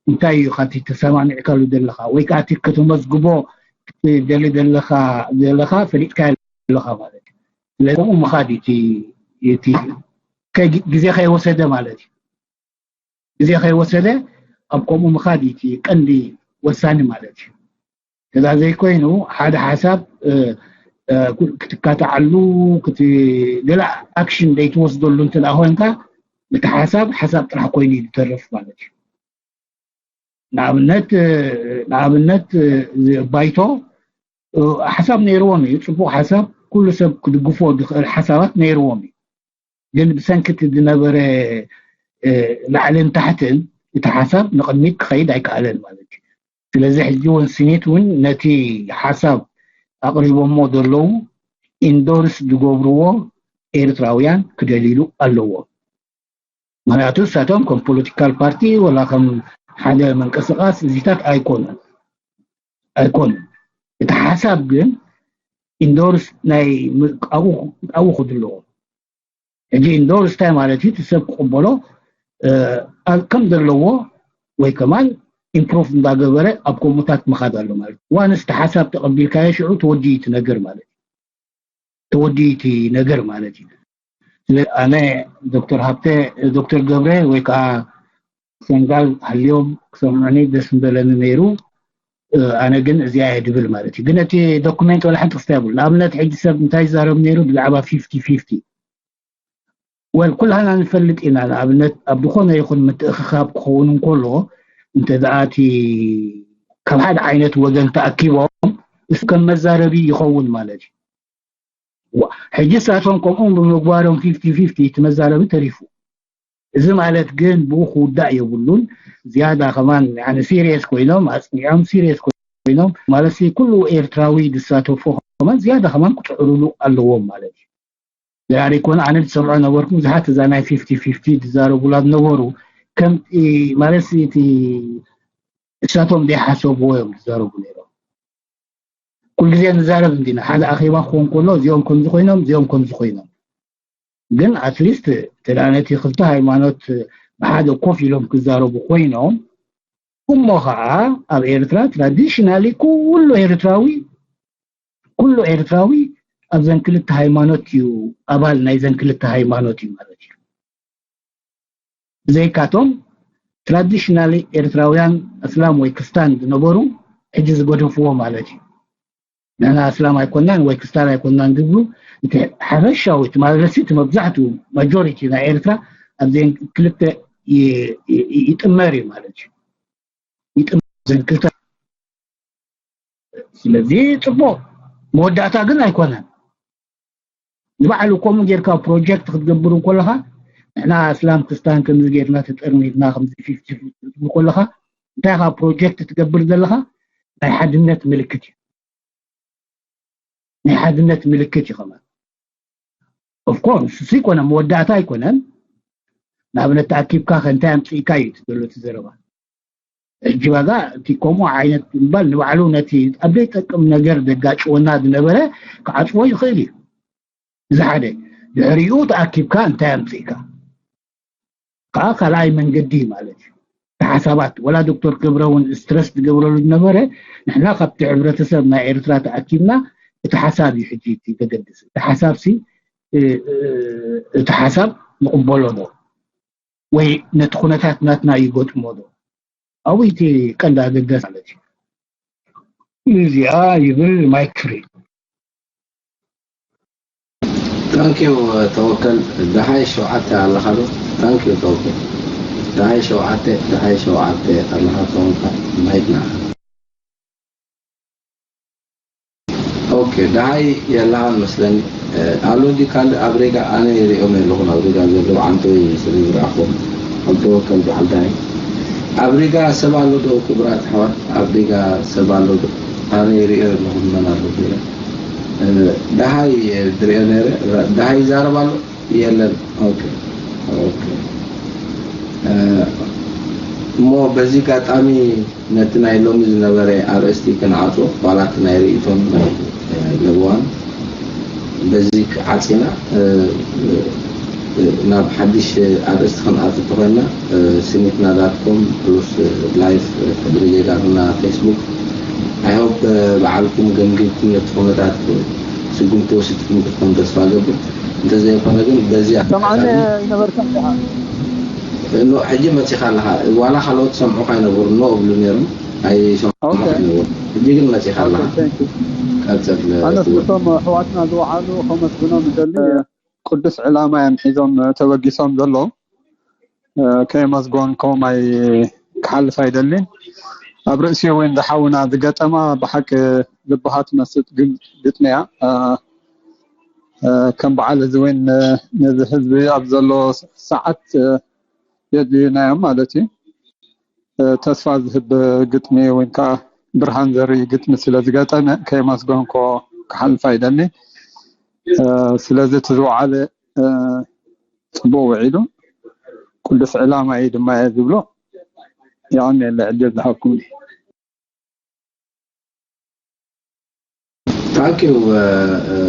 እንታይ እዩ ካብቲ ተሰማሚዕካሉ ዘለኻ ወይ ከዓ እቲ ከተመዝግቦ ክትደሊ ዘለኻ ዘለኻ ፈሊጥካ ኣለኻ ማለት እዩ። ስለዚ ከምኡ ምኻድ እዩ እቲ ግዜ ከይወሰደ ማለት እዩ። ግዜ ከይወሰደ ኣብ ከምኡ ምኻድ እዩ እቲ ቀንዲ ወሳኒ ማለት እዩ። እዛ ዘይኮይኑ ሓደ ሓሳብ ክትካተዓሉ ገለ ኣክሽን ዘይትወስደሉ እንተ ኮይንካ እቲ ሓሳብ ሓሳብ ጥራሕ ኮይኑ እዩ ዝተርፍ ማለት እዩ። ንኣብነት ንኣብነት ባይቶ ሓሳብ ነይርዎም እዩ፣ ፅቡቅ ሓሳብ፣ ኩሉ ሰብ ክድግፎ ዝኽእል ሓሳባት ነይርዎም እዩ። ግን ብሰንኪ እቲ ዝነበረ ላዕልን ታሕትን እቲ ሓሳብ ንቕድሚት ክኸይድ ኣይከኣለን ማለት እዩ። ስለዚ ሕጂ እውን ስኒት እውን ነቲ ሓሳብ ኣቕሪቦሞ ዘለዉ ኢንዶርስ ዝገብርዎ ኤርትራውያን ክደልይሉ ኣለዎም። ምክንያቱ ንሳቶም ከም ፖለቲካል ፓርቲ ወላ ከም ሓደ ምንቅስቃስ እዚታት ኣይኮኑን ኣይኮኑን። እቲ ሓሳብ ግን ኢንዶርስ ናይ ኣብኡ ክድለዎም ሕጂ ኢንዶርስ እንታይ ማለት እዩ? እቲ ሰብ ክቕበሎ ከም ዘለዎ ወይ ከማን ኢምፕሮቭ እንዳገበረ ኣብ ከምኡታት ምኻድ ኣሎ ማለት እዩ። ዋንስ እቲ ሓሳብ ተቐቢልካዮ ሽዑ ተወዲኡ እቲ ነገር ማለት እዩ። ተወዲኡ እቲ ነገር ማለት እዩ። ስለ ኣነ ዶክተር ሃብተ ዶክተር ገብረ ወይ ከዓ ሰንጋል ሃልዮም ክሰምዑኒ ደስ ምበለኒ ነይሩ። ኣነ ግን እዚኣ እየ ድብል ማለት እዩ። ግን እቲ ዶኩሜንት ወላ ሓንቲ ክስታ የብሉ። ንኣብነት ሕጂ ሰብ እንታይ ይዛረብ ነይሩ ብዛዕባ ፊፍቲ ፊፍቲ ወል ኩላህና ንፈልጥ ኢና። ንኣብነት ኣብ ዝኾነ ይኹን ምትእኽኻብ ክኸውን እንከሎ እንተ ደኣ እቲ ካብ ሓደ ዓይነት ወገን ተኣኪቦም እሱ ከም መዛረቢ ይኸውን ማለት እዩ። ሕጂ እሳቶም ከምኡ ብምግባሮም ፊፍቲ ፊፍቲ እቲ መዛረቢ ተሪፉ። እዚ ማለት ግን ብኡ ክውዳእ የብሉን። ዝያዳ ከማን ሲሪየስ ኮይኖም ኣፅኒዖም ሲሪየስ ኮይኖም ማለት ኩሉ ኤርትራዊ ዝሳተፎ ከማን ዝያዳ ከማን ክፅዕሩሉ ኣለዎም ማለት እዩ። ዛሬ ኮነ ኣነ ዝሰምዖ ነበርኩ ብዙሓት እዛ ናይ ፊፍቲ ፊፍቲ ዝዛረቡላ ዝነበሩ ከም ማለት እቲ እሳቶም ዘይሓሰብዎ እዮም ዝዛረቡ ነይሮም። ኩሉ ግዜ ንዛረብ እንዲና ሓደ ኣኼባ ክኾን ከሎ እዚኦም ከምዚ ኮይኖም እዚኦም ከምዚ ኮይኖም ግን ኣትሊስት ተዳ ነቲ ክልተ ሃይማኖት ብሓደ ኮፍ ኢሎም ክዛረቡ ኮይኖም እሞ ከዓ ኣብ ኤርትራ ትራዲሽናሊ ኩሉ ኤርትራዊ ኩሉ ኤርትራዊ ኣብዘን ክልተ ሃይማኖት እዩ ኣባል ናይዘን ክልተ ሃይማኖት እዩ ማለት እዩ። ብዘይካቶም ትራዲሽናሊ ኤርትራውያን ኣስላም ወይ ክስታን ዝነበሩ ሕጂ ዝገደፍዎ ማለት እዩ። ንሕና ኣስላም ኣይኮናን ወይ ክስታን ኣይኮናን ዝብሉ እቲ ሓፈሻዊ እቲ ማለት እቲ መብዛሕትኡ ማጆሪቲ ናይ ኤርትራ ኣብዘን ክልተ ይጥመር እዩ ማለት እዩ። ይጥመር ዘን ክልተ ስለዚ ፅቡቅ መወዳእታ ግን ኣይኮነን። ንባዕሉ ከምኡ ጌርካ ፕሮጀክት ክትገብር እንከለካ ንሕና ኣስላም ክስታን ከምዚ ጌርና ተጠርኒፍና ከምዚ ፊፍቲ ፊፍቲ ትብል ከለካ እንታይ ካ ፕሮጀክት ትገብር ዘለካ ናይ ሓድነት ምልክት እዩ። ናይ ሓድነት ምልክት እዩ ከማን ኦፍኮርስ እሱ ይኮነ መወዳእታ ኣይኮነን። ንኣብነት ተኣኪብካ ከእንታይ ኣምፅእካ እዩ ዘሎ እቲ ዘረባ። ሕጂ ዋጋ እቲ ከምኡ ዓይነት ምባል ንባዕሉ ነቲ ኣብ ዘይጠቅም ነገር ዘጋጭወና ዝነበረ ክዓፅዎ ይኽእል እዩ። እዚ ሓደ ድሕሪኡ ተኣኪብካ እንታይ ኣምፅእካ ከዓ ካልኣይ መንገዲ ማለት እዩ። እቲ ሓሳባት ወላ ዶክተር ክብረ እውን ስትረስ ዝገብረሉ ዝነበረ ንሕና ካብቲ ሕብረተሰብ ናይ ኤርትራ ተኣኪብና እቲ ሓሳብ እዩ ሕጂ እቲ ዘገድስ እቲ ሓሳብ ሲ እቲ ሓሳብ ንቕበሎ ዶ ወይ ነቲ ኩነታት ናትና ይገጥሞ ዶ ኣብኡ እቲ ቀንዲ ኣገዳሲ ማለት እዩ። እዚኣ ይብል ማይክ ፍሪ። ታንኪዩ ተወከል ደሓይ ሸውዓተ ኣለኻ ዶ? ታንኪዩ ተወከል ደሓይ ሸውዓተ ደሓይ ሸውዓተ ኣለኻ ተወከል ማይክ ንዓኻ። ኦኬ፣ ደሃይ የላን መስለኒ። ኣሎ እንዲ ካልእ ኣብ ሪጋ ኣነ ይሪኦም የለኹን። ኣብ ሪጋ ዘለዉ ዓንተወይ ስለ ዝረኣኹም፣ ዓንተወ ከም በዓል ደሃይ ኣብ ሪጋ ሰብ ኣሎ ዶ? ክቡራት ኣሕዋት፣ ኣብ ሪጋ ሰብ ኣሎ ዶ? ኣነ ይሪኦ የለኹን መን ኣሎ ሪጋ። ደሃይ ድሪኦ ነይረ። ደሃይ ይዛረብ ኣሎ የለን። ኦኬ፣ ኦኬ። እሞ በዚ ኣጋጣሚ ነቲ ናይ ሎሚ ዝነበረ ኣርእስቲ ክንዓጾ፣ ዋላ እቲ ናይ ርእይቶን ናይ ለበዋን በዚ ዓጺና፣ ናብ ሓድሽ ኣርእስቲ ክንኣቱ ተኾይና፣ ስኒትና ዳት ኮም ፕሉስ ላይፍ ሕድሪ ዜጋና ፌስቡክ፣ ኣይ ሆፕ በዓልኩም ገምጊምኩም ነቲ ኩነታት ስጉምቲ ወሲድኩም ክትኮኑ ተስፋ ገብር። እንተዘይኮነ ግን በዚ ሰምዓኒ ኣይነበርካን ዲኻ? ሕጂ መፂኻ ኣለኻ። ዋላ ካልኦት ሰምዑኻ ኣይነበሩ ኖ እብሉ ነይሮም፣ ኣይሰምዑኻ ኣይነበሩ። ሕጂ ግን መፂኻ ኣለኻ። ቀፅል። ኣነስ ነቶም ኣሕዋትና ዝወዓሉ ከመስግኖም ይደሊ። ቅዱስ ዕላማ እዮም ሒዞም ተበጊሶም ዘለዉ። ከየመስገንኩም ኣይ ክሓልፍ ኣይደልን። ኣብ ርእሲ እውን ዝሓውና ዝገጠማ ብሓቂ ልብኻ ትመስጥ ግጥሚ እያ። ከም በዓል እዚ እውን ነዚ ህዝቢ ኣብ ዘሎ ሰዓት የድልዩና እዮም ማለት እዩ። ተስፋ ዝህብ ግጥሚ ወይ ከዓ ብርሃን ዘርኢ ግጥሚ ስለ ዝገጠመ ከየመስገንኮ ክሓልፍ ኣይደሊ። ስለዚ እቲ ዝወዓለ ፅቡቅ ውዒሉ ቅዱስ ዕላማ እዩ ድማ እየ ዝብሎ። የቐንየለ ዕድል ዝሃብኩም። ታንኪዩ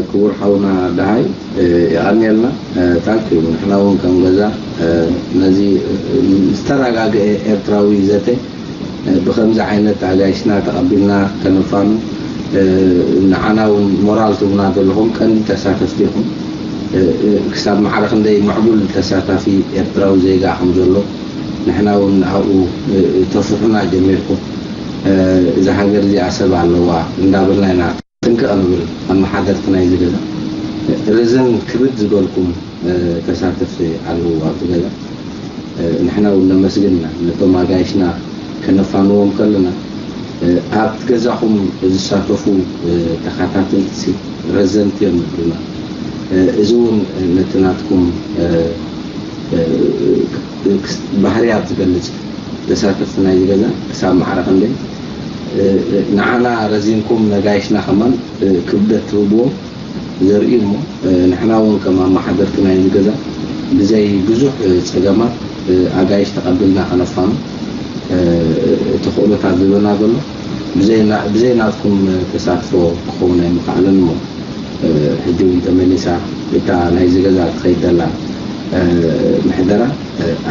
ክቡር ሓውና ደሃይ፣ የቐንየልና። ታንኪዩ። ንሕና እውን ከም ገዛ ነዚ ዝተረጋግአ ኤርትራዊ ዘተ ብከምዚ ዓይነት ኣጋይሽና ተቐቢልና ከነፋኑ፣ ንዓና እውን ሞራል ትህቡና ዘለኹም ቀንዲ ተሳተፍቲ ኢኹም። ክሳብ ማዕረ ክንደይ ምዕቡል ተሳታፊ ኤርትራዊ ዜጋ ከም ዘሎ ንሕና እውን ኣብኡ ተፍርሑና ጀሚርኩም። እዛ ሃገር እዚኣ ሰብ ኣለዋ እንዳበልና ኢና ጥንቅቕ ንብል። ኣመሓደርቲ ናይዚ ገዛ፣ ርዝን ክብድ ዝበልኩም ተሳተፍቲ ኣለዉ ኣብቲ ገዛ። ንሕና እውን ነመስግን ኢና። ነቶም ኣጋይሽና ከነፋንዎም ከለና፣ ኣብቲ ገዛኹም ዝሳተፉ ተኸታተልቲ ረዘንቲ እዮም ዝብሉና። እዚ እውን ነቲ ናትኩም ባህርያት ዝገልጽ። ተሳተፍቲ ናይዚ ገዛ ክሳብ ማዕረ ክንደይ ንዓና ረዚንኩም ነጋይሽና ከማን ክብደት ትህብዎ ዘርኢ እሞ፣ ንሕና እውን ከም ኣመሓደርቲ ናይዚ ገዛ ብዘይ ብዙሕ ጸገማት ኣጋይሽ ተቐቢልና ከነፋኑ እቲ ክእሎታት ዝህበና ዘሎ ብዘይ ናትኩም ተሳትፎ ክኸውን ኣይምኸኣለን እሞ፣ ሕጂ እውን ተመሊሳ እታ ናይዚ ገዛ ትኸይድ ዘላ ምሕደራ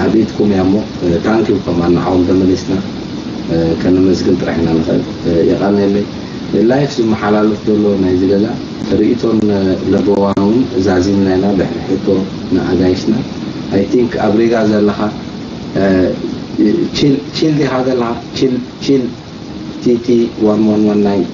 ኣብ ኢድኩም እያ እሞ፣ ታንኪዩ ከማን ንዓኹም ተመሊስና ከነመስግን ጥራሕ ኢና ንኽእል። የቐንየለይ። ላይፍ ዝመሓላለፍ ዘሎ ናይዚ ገዛ ርእይቶን ለበዋን እውን ዛዚምና ኢና ድሕሪ ሕቶ ንኣጋይሽና። ኣይ ቲንክ ኣብ ሪጋ ዘለኻ ቺል ዲኻ ዘለኻ? ቺል ቲቲ ዋን ዋን ዋን ናይን